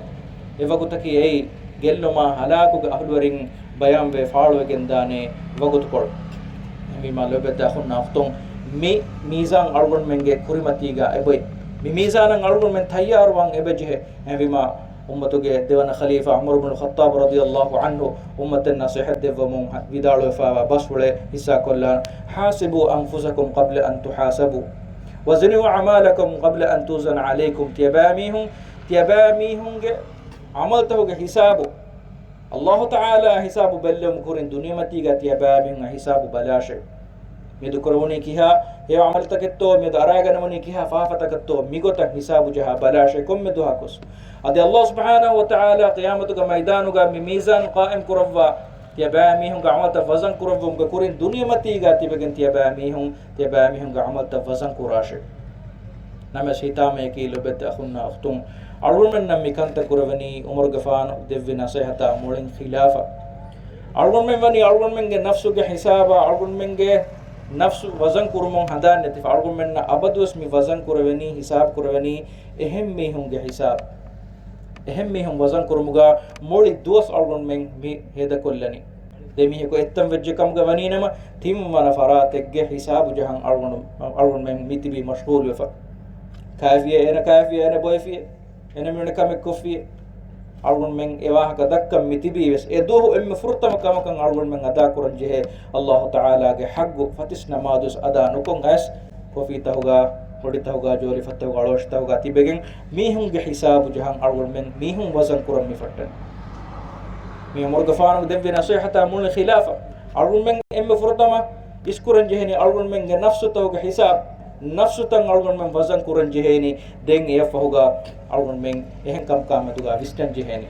އެ ވަގުތަކީ އެއީ، ގެއްލުމާ ހަލާކުގެ އަހުލުވެރިން ބަޔާންވެ ފާޅުވެގެންދާނެ ވަގުތުކޮޅު. އެހެންވީމާ ލޮބުވެތި އަޚުންނާ އުޚްތުން، މި މީޒާން އަޅުގަނޑުމެންގެ ކުރިމަތީގަ އެބޮތް. މި މީޒާނަށް އަޅުގަނޑުމެން ތައްޔާރުވާން އެބަޖެހޭ. އެހެންވީމާ، އުއްމަތުގެ ދެވަނަ ޚަލީފާ ޢުމަރު ބުނު ޚައްޠާބު ރަޟިޔައްލާހު ޢަންހު އުއްމަތަށް ނަޞޭޙަތް ދެއްވަމުން ވިދާޅުވެފައިވާ ބަސްފުޅެއް ޙިއްޞާކޮށްލާން، حاسبوا أنفسكم قبل أن تحاسبوا وزنوا أعمالكم قبل أن توزن عليكم. ތިޔަބައިމީހުން، ތިޔަބައިމީހުންގެ ޢަމަލުތަކުގެ ޙިސާބު، ﷲ ތަޢާލާ ޙިސާބު ބެއްލެވުމުގެ ކުރިން ދުނިޔެމަތީގަ ތިޔަބައިމީހުން ޙިސާބު ބަލާށޭ. މިއަދު ކުރެވުނީ ކިހާ ހެޔޮ ޢަމަލުތަކެއްތޯ، މިއަދު އަރާގަނެވުނީ ކިހާ ފާފަތަކެއްތޯ، މިގޮތަށް ހިސާބު ޖަހާ ބަލާށޭ ކޮންމެ ދުވަހަކުސް. އަދި ﷲ ސުބްޙާނަހޫ ވަތަޢާލާ ޤިޔާމަތުގެ މައިދާނުގަ މި މީޒާން ޤާއިމް ކުރައްވާ، ތިޔަބައިމީހުންގެ ޢަމަލުތައް ވަޒަން ކުރެއްވުމުގެ ކުރިން ދުނިޔެމަތީގަ ތިބެގެން ތިޔަބައިމީހުން، ތިޔަބައިމީހުންގެ ޢަމަލުތައް ވަޒަން ކުރާށޭ. ނަމަވެސް ހިތާމަޔަކީ ލޮބުވެތި އަޚުންނާ އުޚްތުން، އަޅުގަނޑުމެންނަށް މި ކަންތައް ކުރެވެނީ ޢުމަރުގެފާނު ދެއްވި ނަޞޭޙަތާ މުޅިން ޚިލާފަށް. އަޅުގަނޑުމެން ވަނީ އަޅުގަނޑުމެންގެ ނަފްސުގެ ހިސާބާ އަޅުގަނޑުމެންގެ ނަފްސު ވަޒަން ކުރުމުން ހަނދާން ނެތިފަ. އަޅުގަނޑުމެންނަށް އަބަދުވެސް މި ވަޒަން ކުރެވެނީ، ހިސާބު ކުރެވެނީ އެހެން މީހުންގެ ހިސާބު. އެހެން މީހުން ވަޒަން ކުރުމުގަ މުޅި ދުވަސް އަޅުގަނޑުމެން މި ހޭދަކޮށްލަނީ. ދެ މީހަކު އެއްތަން ވެއްޖެ ކަމުގަ ވަނީނަމަ، ތިންވަނަ ފަރާތެއްގެ ހިސާބު ޖަހަން އަޅުގަނޑު، އަޅުގަނޑުމެން މިތިބީ މަޝްޣޫލުވެފަ. ކާފިއޭ އޭނަ، ކާފިއޭ އޭނަ ބޮއެފިއޭ. އޭނަ މިވަނީ ކަމެއް ކޮށްފިއޭ. އަޅުގަނޑުމެން އެ ވާހަކަ ދައްކަން މިތިބީވެސް، އެ ދުވަހު އެންމެ ފުރަތަމަ ކަމަކަށް އަޅުގަނޑުމެން އަދާކުރަން ޖެހޭ، ﷲ ތަޢާލާގެ ޙައްޤު ފަތިސް ނަމާދުވެސް އަދާ ނުކޮށް އައިސް، ކޮފީތަކުގަ، ހޮޑިތަކުގަ، ޖޯލިފަތްތަކުގަ، އަޅުވަށިތަކުގަ ތިބެގެން މީހުންގެ ހިސާބު ޖަހަން އަޅުގަނޑުމެން މީހުން ވަޒަން ކުރަން މި ފައްޓަނީ. މި ޢުމަރުގެފާނު ދެއްވި ނަޞޭޙަތާ މުޅި ޚިލާފަށް އަޅުގަނޑުމެން އެންމެ ފުރަތަމަ އިސްކުރަން ޖެހެނީ އަޅުގަނޑުމެންގެ ނަފްސުތަކުގެ ހިސާބު. ނަފްސުތައް އަޅުގަނޑުމެން ވަޒަން ކުރަން ޖެހޭނީ. ދެން އެއަށްފަހުގަ އަޅުގަނޑުމެން އެހެން ކަންކާމެދުގަ ވިސްނަން ޖެހޭނީ.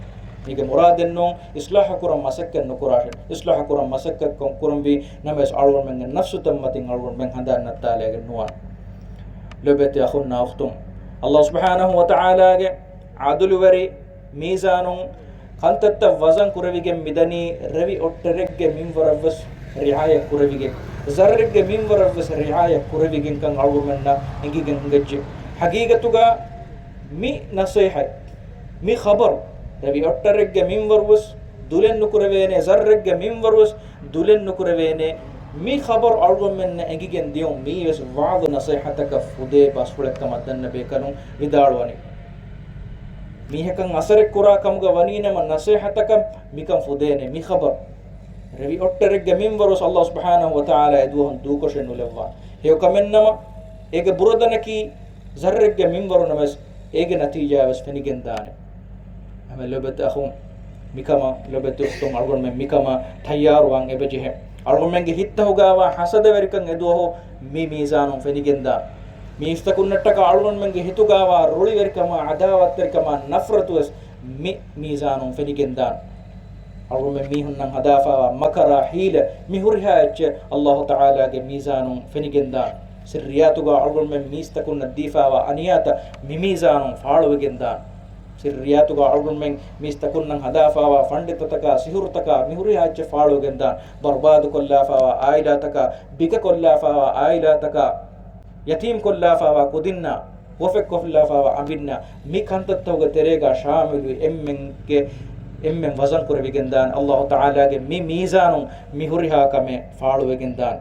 މީގެ މުރާދެއް ނޫން އިޞްލާޙު ކުރަން މަސައްކަތް ނުކުރާށޭ. އިޞްލާޙު ކުރަން މަސައްކަތް ކޮން ކުރަންވީ؟ ނަމަވެސް އަޅުގަނޑުމެންގެ ނަފްސުތައް މަތިން އަޅުގަނޑުމެން ހަނދާން ނައްތާލައިގެން ނުވާން. ލޮބުވެތި އަޚުންނާ އުޚްތުން، ﷲ ސުބްޙާނަހޫ ވަތަޢާލާގެ ޢަދުލުވެރި މީޒާނުން ކަންތައްތައް ވަޒަން ކުރެވިގެން މިދަނީ ރެވި އޮއްޓެރެއްގެ މިންވަރަށްވެސް ރިޢާޔަތް ކުރެވިގެން. ޒައްރެއްގެ މިންވަރަށްވެސް ރިޢާޔަތް ކުރެވިގެންކަން އަޅުގަނޑުމެންނަށް އެނގިގެން އިނގެއްޖެ. ހަގީގަތުގަ މި ނަޞޭޙަތް، މި ޚަބަރު، ރެވި އޮއްޓަރެއްގެ މިންވަރުވެސް ދުލެއް ނުކުރެވޭނެ، ޒައްރެއްގެ މިންވަރުވެސް ދުލެއް ނުކުރެވޭނެ. މި ޚަބަރު އަޅުގަނޑުމެންނަށް އެނގިގެން ދިޔުން މީވެސް ވަޢުޡު ނަޞޭޙަތަކަށް ފުދޭ ބަސްފުޅެއްކަމަށް ދަންނަ ބޭކަލުން ވިދާޅުވަނީ. މީހަކަށް އަސަރެއް ކުރާ ކަމުގަ ވަނީނަމަ ނަޞޭޙަތަކަށް މިކަން ފުދޭނެ މި ޚަބަރު. ރެވި އޮއްޓަރެއްގެ މިންވަރުވެސް ﷲ ސުބްޙާނަހޫ ވަތަޢާލާ އެދުވަހުން ދޫކޮށެއް ނުލައްވާ. ހެޔޮކަމެއްނަމަ، އޭގެ ބުރަދަނަކީ ޒައްރެއްގެ މިންވަރު ނަމަވެސް، އޭގެ ނަތީޖާވެސް ފެނިގެންދާނެ. ހަމަ ލޮބެތި އަޚުން، މިކަމަށް، ލޮބެތި އުޚްތުން، އަޅުގަނޑުމެން މިކަމަށް ތައްޔާރުވާން އެބަޖެހޭ. އަޅުގަނޑުމެންގެ ހިތްތަކުގަވާ ހަސަދަވެރިކަން އެދުވަހު މި މީޒާނުން ފެނިގެންދާނެ. މީސްތަކުންނަށްޓަކާ އަޅުގަނޑުމެންގެ ހިތުގަވާ ރުޅިވެރިކަމާ، ޢަދާވަތްތެރިކަމާ، ނަފްރަތުވެސް މި މީޒާނުން ފެނިގެންދާނެ. އަޅުގަނޑުމެން މީހުންނަށް ހަދާފާވާ މަކަރާ ހީލަ މި ހުރިހާ އެއްޗެއް ﷲ ތަޢާލާގެ މީޒާނުން ފެނިގެންދާނެ. ސިއްރިއްޔާތުގަ އަޅުގަނޑުމެން މީސްތަކުންނަށް ދީފާވާ އަނިޔާތައް މި މީޒާނުން ފާޅުވެގެންދާނެ. ސިއްރިއްޔާތުގަ އަޅުގަނޑުމެން މީސްތަކުންނަށް ހަދާފާވާ ފަންޑިތަތަކާ، ސިހުރުތަކާ، މި ހުރިހާ އެއްޗެއް ފާޅުވެގެންދާނެ. ބަރުބާދުކޮށްލާފާވާ އާއިލާތަކާ، ބިކަކޮށްލާފާވާ އާއިލާތަކާ، ޔަތީމްކޮށްލާފާވާ ކުދިންނާ، ވަފަތްކޮށްލާފާވާ އަނބިންނާ، މި ކަންތައްތަކުގެ ތެރޭގަ ޝާމިލުވި އެންމެންގެ، އެންމެން ވަޒަން ކުރެވިގެންދާނެ. ﷲ ތަޢާލާގެ މި މީޒާނުން މި ހުރިހާ ކަމެއް ފާޅުވެގެންދާނެ.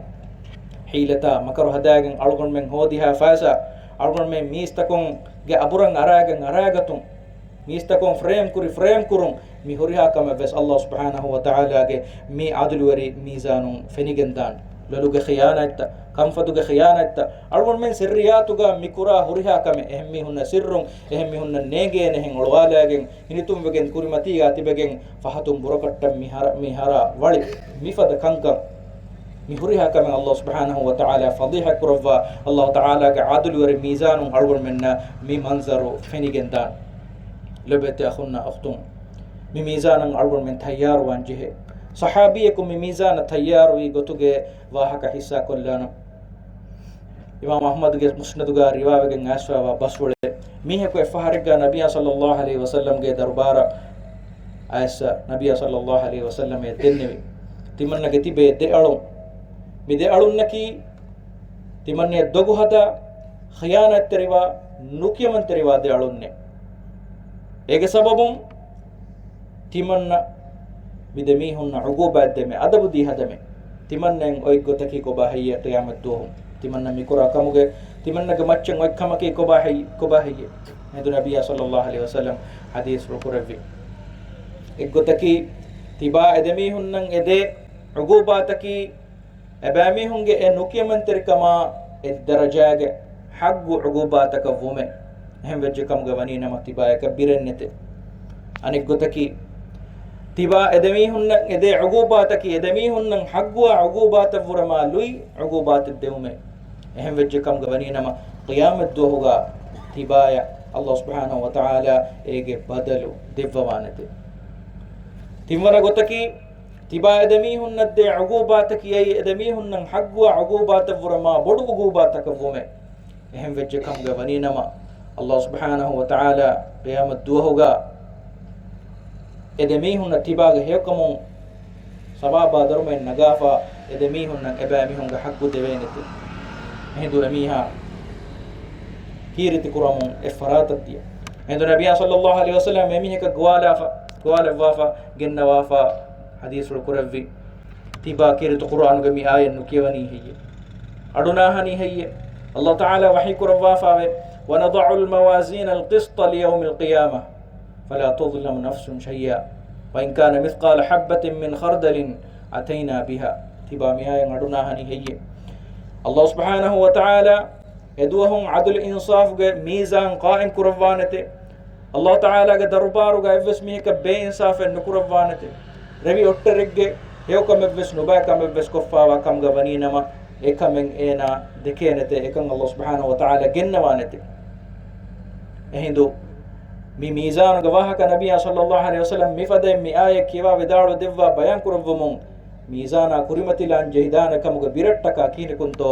ހީލަތާ މަކަރު ހަދާގެން އަޅުގަނޑުމެން ހޯދިހާ ފައިސާ، އަޅުގަނޑުމެން މީސްތަކުންގެ އަބުރަށް އަރާގެން އަރާގަތުން، މީސްތަކުން ފްރޭމް ކުރި ފްރޭމް ކުރުން، މި ހުރިހާ ކަމެއްވެސް ﷲ ސުބްޙާނަހޫ ވަތަޢާލާގެ މި ޢަދުލުވެރި މީޒާނުން ފެނިގެންދާނެ. ލޮލުގެ ޚިޔާނާތްތައް، ކަންފަތުގެ ޚިޔާނާތްތައް، އަޅުގަނޑުމެން ސިއްރިއްޔާތުގަ މި ކުރާ ހުރިހާ ކަމެއް، އެހެން މީހުންނަށް ސިއްރުން، އެހެން މީހުންނަށް ނޭނގޭނެހެން އޮޅުވާލާގެން، ހިނިތުންވެގެން ކުރިމަތީގަ ތިބެގެން ފަހަތުން ބުރަކޮށްޓަށް މި ހަރަ، މި ހަރާ ވަޅި މިފަދަ ކަންކަން، މި ހުރިހާ ކަމެއް ﷲ ސުބްޙާނަހޫ ވަތަޢާލާ ފަޟީޙަތް ކުރައްވާ، ﷲ ތަޢާލާގެ ޢަދުލުވެރި މީޒާނުން އަޅުގަނޑުމެންނަށް މި މަންޒަރު ފެނިގެންދާނެ. ލޮބެތި އަޚުންނާ އުޚްތުން، މި މީޒާނަށް އަޅުގަނޑުމެން ތައްޔާރުވާން ޖެހޭ. ޞަޙާބީއަކު މި މީޒާނަށް ތައްޔާރުވީ ގޮތުގެ ވާހަކަ ހިއްސާކޮށްލާނަން. އިމާމު އަޙްމަދުގެ މުސްނަދުގަ ރިވާވެގެން އައިސްފާވާ ބަސްފުޅެއް. މީހަކު އެއްފަހަރެއްގަ ނަބިއްޔާ ޞައްލައްލާހު ޢަލައިހި ވަސައްލަމްގެ ދަރުބާރަށް އައިސް، ނަބިއްޔާ ޞައްލައްލާހު ޢަލައިހި ވަސައްލަމް އެ ދެންނެވި. ތިމަންނަގެ ތިބޭ ދެ އަޅުން. މި ދެ އަޅުންނަކީ ތިމަންނަ ދޮގު ހަދާ، ޚިޔާނާތްތެރިވާ، ނުކިޔަމަންތެރިވާ ދެ އަޅުންނޭ. އޭގެ ސަބަބުން ތިމަންނަ މި ދެމީހުންނަށް ޢުޤޫބާތް ދެމޭ، އަދަބު ދީ ހަދަމޭ. ތިމަންނައަށް އޮތް ގޮތަކީ ކޮބާ ހެއްޔޭ ޤިޔާމަތް ދުވަހު؟ ތިމަންނަ މިކުރާ ކަމުގެ، ތިމަންނަގެ މައްޗަށް އޮތް ކަމަކީ ކޮބާ ހެއް، ކޮބާ ހެއްޔޭ؟ މިއަދު ނަބިއްޔާ ޞައްލައްލާހު ޢަލައިހި ވަސައްލަމް ޙަދީޘްފުޅު ކުރެއްވި. އެއްގޮތަކީ، ތިބާ އެދެމީހުންނަށް އެދޭ ޢުޤޫބާތަކީ، އެބައިމީހުންގެ އެ ނުކިޔަމަންތެރިކަމާ އެއް ދަރަޖާގެ ޙައްޤު ޢުޤޫބާތަކަށް ވުމެ. އެހެން ވެއްޖެ ކަމުގަ ވަނީ ނަމަ ތިބާޔަކަށް ބިރެއް ނެތޭ. އަނެއްގޮތަކީ، ތިބާ އެދެމީހުންނަށް އެދޭ ޢުޤޫބާތަކީ އެދެމީހުންނަށް ޙައްޤުވާ ޢުޤޫބާތަށް ވުރެމާ ލުއި ޢުޤޫބާތެއް ދެވުމޭ. އެހެން ވެއްޖެ ކަމުގަ ވަނީ ނަމަ ޤިޔާމަތް ދުވަހުގަ ތިބާޔަށް ﷲ ސުބްޙާނަހޫ ވަތަޢާލާ އޭގެ ބަދަލު ދެއްވަވާނެތޭ. ތިންވަނަ ގޮތަކީ، ތިބާ އެދެމީހުންނަށް ދޭ ޢުޤޫބާތަކީ އެއީ އެދެމީހުންނަށް ޙައްޤުވާ ޢުޤޫބާތަށް ވުރެމާ ބޮޑު ޢުޤޫބާތަކަށް ވުމޭ. އެހެން ވެއްޖެ ކަމުގަ ވަނީ ނަމަ، ﷲ ސުބްޙާނަހޫ ވަތަޢާލާ ޤިޔާމަތް ދުވަހުގަ އެދެމީހުންނަށް ތިބާގެ ހެޔޮކަމުން ސަވާބާ ދަރުމައެއް ނަގާފަ، އެދެމީހުންނަށް އެބައިމީހުންގެ ޙައްޤު ދެވޭނެތެ. އެހިނދު އެމީހާ ކީރިތި ކުރަމުން އެއްފަރާތަށް ދިޔަ. އެހިނދު ނަބިއްޔާ ޞައްލައްލާހު ޢަލައިހި ވަސައްލަމް އެމީހަކަށް ގޮވާލާފަ، ގޮވާލައްވާފަ، ގެންނަވާފަ، ޙަދީޘްފުޅު ކުރެއްވި. ތިބާ ކީރިތި ޤުރުއާނުގެ މި އާޔަތް ނުކިޔަވަނީ ހެއްޔެ؟ އަޑުނާހަނީ ހެއްޔެ؟ ﷲ ތަޢާލާ ވަޙީ ކުރައްވާފައިވޭ، وَنَضَعُ الْمَوَازِينَ الْقِسْطَ لِيَوْمِ الْقِيَامَةِ فَلَا تُظْلَمُ نَفْسٌ شَيْئًا وَإِنْ كَانَ مِثْقَالَ حَبَّةٍ مِنْ خَرْدَلٍ أَتَيْنَا بِهَا. ތިބާ މި އާޔަތް އަޑުނާހަނީ ހެއްޔެ؟ ﷲ ސުބްޙާނަހޫ ވަތަޢާލާ އެދުވަހުން ޢަދުލު އިންޞާފުގެ މީޒާން ޤާއިމް ކުރައްވާނެތެ. ﷲ ތަޢާލާގެ ދަރުބާރުގަ އެއްވެސް މީހަކަށް ބޭއިންސާފެއް ނުކުރައްވާނެތެ. ރެވި އޮއްޓަރެއްގެ ހެޔޮކަމެއްވެސް ނުބައި ކަމެއްވެސް ކޮށްފާވާ ކަމުގަ ވަނީ ނަމަ، އެކަމެއް އޭނާ ދެކޭނެތެ، އެކަން ﷲ ސުބްޙާނަހޫ ވަތަޢާލާ ގެންނަވާނެތެ. އެހިނދު މި މީޒާނުގެ ވާހަކަ ނަބިއްޔާ ޞައްލައްލާހު ޢަލައިހި ވަސައްލަމް މިފަދައިން މި އާޔަތް ކިޔަވާ ވިދާޅުވެ ދެއްވާ ބަޔާން ކުރެއްވުމުން، މީޒާނާ ކުރިމަތިލާން ޖެހިދާނެ ކަމުގެ ބިރަށްޓަކާ ކިހިނެއްކުންތޯ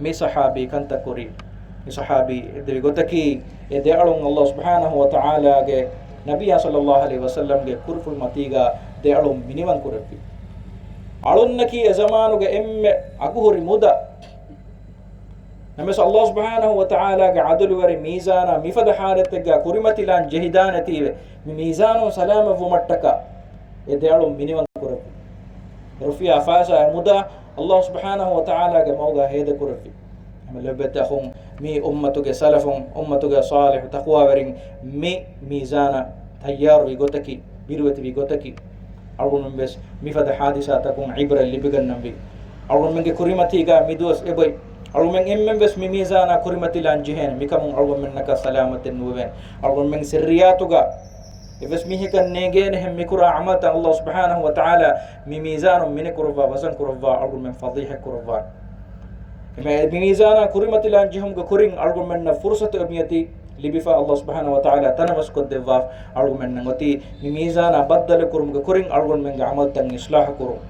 މި ޞަޙާބީ ކަންތައް ކުރީ؟ މި ޞަޙާބީ ދެވި ގޮތަކީ، އެ ދެއަޅުން ﷲ ސުބްޙާނަހޫ ވަތަޢާލާގެ ނަބިއްޔާ ޞައްލައްލާހު ޢަލައިހި ވަސައްލަމްގެ ކުރިފުޅު މަތީގަ ދެއަޅުން މިނިވަން ކުރެއްވި. އަޅުންނަކީ އެ ޒަމާނުގެ އެންމެ އަގުހުރި މުދާ. ނަމަވެސް ﷲ ސުބްޙާނަހޫ ވަތަޢާލާގެ ޢަދުލުވެރި މީޒާނާ މިފަދަ ޙާލަތެއްގަ ކުރިމަތިލާން ޖެހިދާނެތީވެ، މި މީޒާނުން ސަލާމަތްވުމަށްޓަކާ އެ ދެ އަޅުން މިނިވަން ކުރެއްވި. ރުފިޔާ ފައިސާ އެ މުދާ ﷲ ސުބްޙާނަހޫ ވަތަޢާލާގެ މަގުގަ ހޭދަކުރެއްވި. ހަމަ ލޮބުވެތި އަޚުން، މި އުއްމަތުގެ ސަލަފުން، އުއްމަތުގެ ޞާލިޙު ތަޤްވާވެރިން މި މީޒާނަށް ތައްޔާރުވި ގޮތަކީ، ބިރުވެތިވި ގޮތަކީ، އަޅުގަނޑުމެން ވެސް މިފަދަ ޙާދިސާތަކުން ޢިބްރަތް ލިބިގަންނަންވީ. އަޅުގަނޑުމެންގެ ކުރިމަތީގަ މި ދުވަސް އެބޮތް. އަޅުގަނޑުމެން އެންމެން ވެސް މި މީޒާނާ ކުރިމަތިލާން ޖެހޭނެ. މިކަމުން އަޅުގަނޑުމެންނަކަށް ސަލާމަތެއް ނުވެވޭނެ. އަޅުގަނޑުމެން ސިއްރިއްޔާތުގަ އެއްވެސް މީހަކަށް ނޭނގޭނެހެން މިކުރާ ޢަމަލުތައް ﷲ ސުބްޙާނަހޫ ވަތަޢާލާ މި މީޒާނުން މިނެކުރައްވާ، ވަޒަން ކުރައްވާ، އަޅުގަނޑުމެން ފަޟީޙަތް ކުރައްވާނެ. އެމެ މި މީޒާނާ ކުރިމަތިލާން ޖެހުމުގެ ކުރިން އަޅުގަނޑުމެންނަށް ފުރުޞަތު އެބަ މިއޮތީ ލިބިފަ، ﷲ ސުބްޙާނަހޫ ވަތަޢާލާ ތަނަވަސްކޮށްދެއްވާ. އަޅުގަނޑުމެންނަށް އޮތީ މި މީޒާނާ ބައްދަލުކުރުމުގެ ކުރިން އަޅުގަނޑުމެންގެ ޢަމަލުތައް އިޞްލާޙު ކުރުން.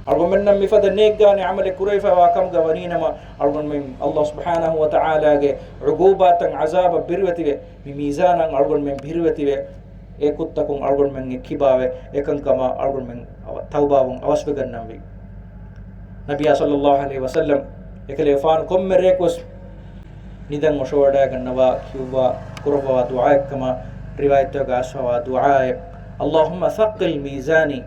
އަޅުގަނޑުމެންނަށް މިފަދަ ނޭއްގާނެ ޢަމަލެއް ކުރެވިފައިވާ ކަމުގަ ވަނީނަމަ، އަޅުގަނޑުމެން ﷲ ސުބްޙާނަހޫ ވަތަޢާލާގެ ޢުޤޫބާތައް، ޢަޛާބަށް ބިރުވެތިވެ، މި މީޒާނަށް އަޅުގަނޑުމެން ބިރުވެތިވެ، އެ ކުށްތަކުން އަޅުގަނޑުމެން ކިބާވެ، އެކަންކަމަށް އަޅުގަނޑުމެން އަވަ-، ތައުބާވުން އަވަސްވެގަންނަންވީ. ނަބިއްޔާ ޞައްލައްލާހު ޢަލައިހި ވަސައްލަމް އެކަލޭގެފާނު ކޮންމެ ރެއަކުވެސް ނިދަން އޮށޯވަޑައިގަންނަވާ ކިޔުއްވާ ކުރައްވަވާ ދުޢާއެއްކަމަށް ރިވާޔަތްތަކުގަ އައިސްފަވާ ދުޢާއެއް، اللهم ثقل ميزاني.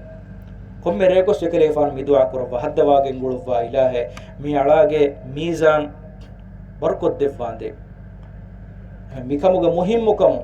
ކޮންމެ ރެއަކުވެސް އެކަލޭގެފާނު މި ދުޢާ ކުރައްވާ، ހައްދަވާގެން ގުޅުއްވާ އިލާހޭ، މި އަޅާގެ މީޒާން ބަރުކޮށްދެއްވާނދޭ. މިކަމުގެ މުހިއްމުކަމު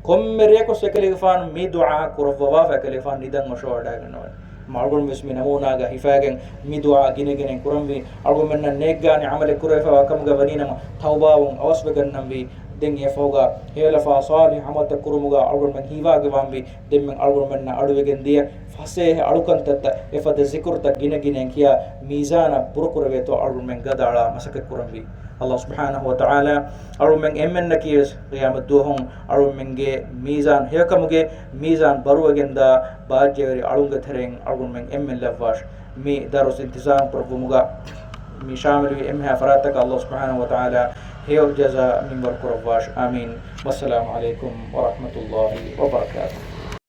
ކޮންމެ ރެއަކުވެސް އެކަލޭގެފާނު މި ދުޢާ ކުރައްވަވާފަ އެކަލޭގެފާނު ނިދަން އޮށޯވަޑައިގަންނަވަން. އަޅުގަނޑު ވެސް މި ނަމޫނާގަ ހިފައިގެން މި ދުޢާ ގިނަގިނައިން ކުރަންވީ. އަޅުގަނޑުމެންނަށް ނޭއްގާނެ ޢަމަލެއް ކުރެވިފައިވާ ކަމުގަ ވަނީނަމަ ތައުބާވުން އަވަސްވެގަންނަންވީ. ދެން އެފަހުގަ ހޭލަފާ ޞާލިޙު ޢަމަލުތައް ކުރުމުގަ އަޅުގަނޑުމެން ހީވާގިވާންވީ. ދެންމެ އަޅުގަނޑުމެންނަށް އަޑުވެގެން ދިޔަ ފަސޭހަ އަޅުކަންތައްތައް، އެފަދަ ޒިކުރުތައް ގިނަގިނައިން ކިޔާ މީޒާނަށް ބުރުކުރެވޭތޯ އަޅުގަނޑުމެން ގަދައަޅާ މަސައްކަތް ކުރަންވީ. ﷲ ސުބްޙާނަހޫ ވަތަޢާލާ އަޅުގަނޑުމެން އެންމެންނަކީވެސް ޤިޔާމަތްދުވަހު އަޅުގަނޑުމެންގެ މީޒާން ހެޔޮކަމުގެ މީޒާން ބަރުވެގެންދާ ބާއްޖަވެރި އަޅުންގެ ތެރެއިން އަޅުގަނޑުމެން އެންމެން ލައްވާށި. މި ދަރުސް އިންތިޒާމް ކުރައްވުމުގަ މި ޝާމިލުވި އެންމެހާ ފަރާތްތަކަށް ﷲ ސުބްޙާނަހޫ ވަތަޢާލާ ހެޔޮ ޖަޒާ މިންވަރު ކުރައްވާށި. އާމީން. ވައްސަލާމު ޢަލައިކުމް ވަރަޙްމަތުﷲ ވަބަރަކާތުހު.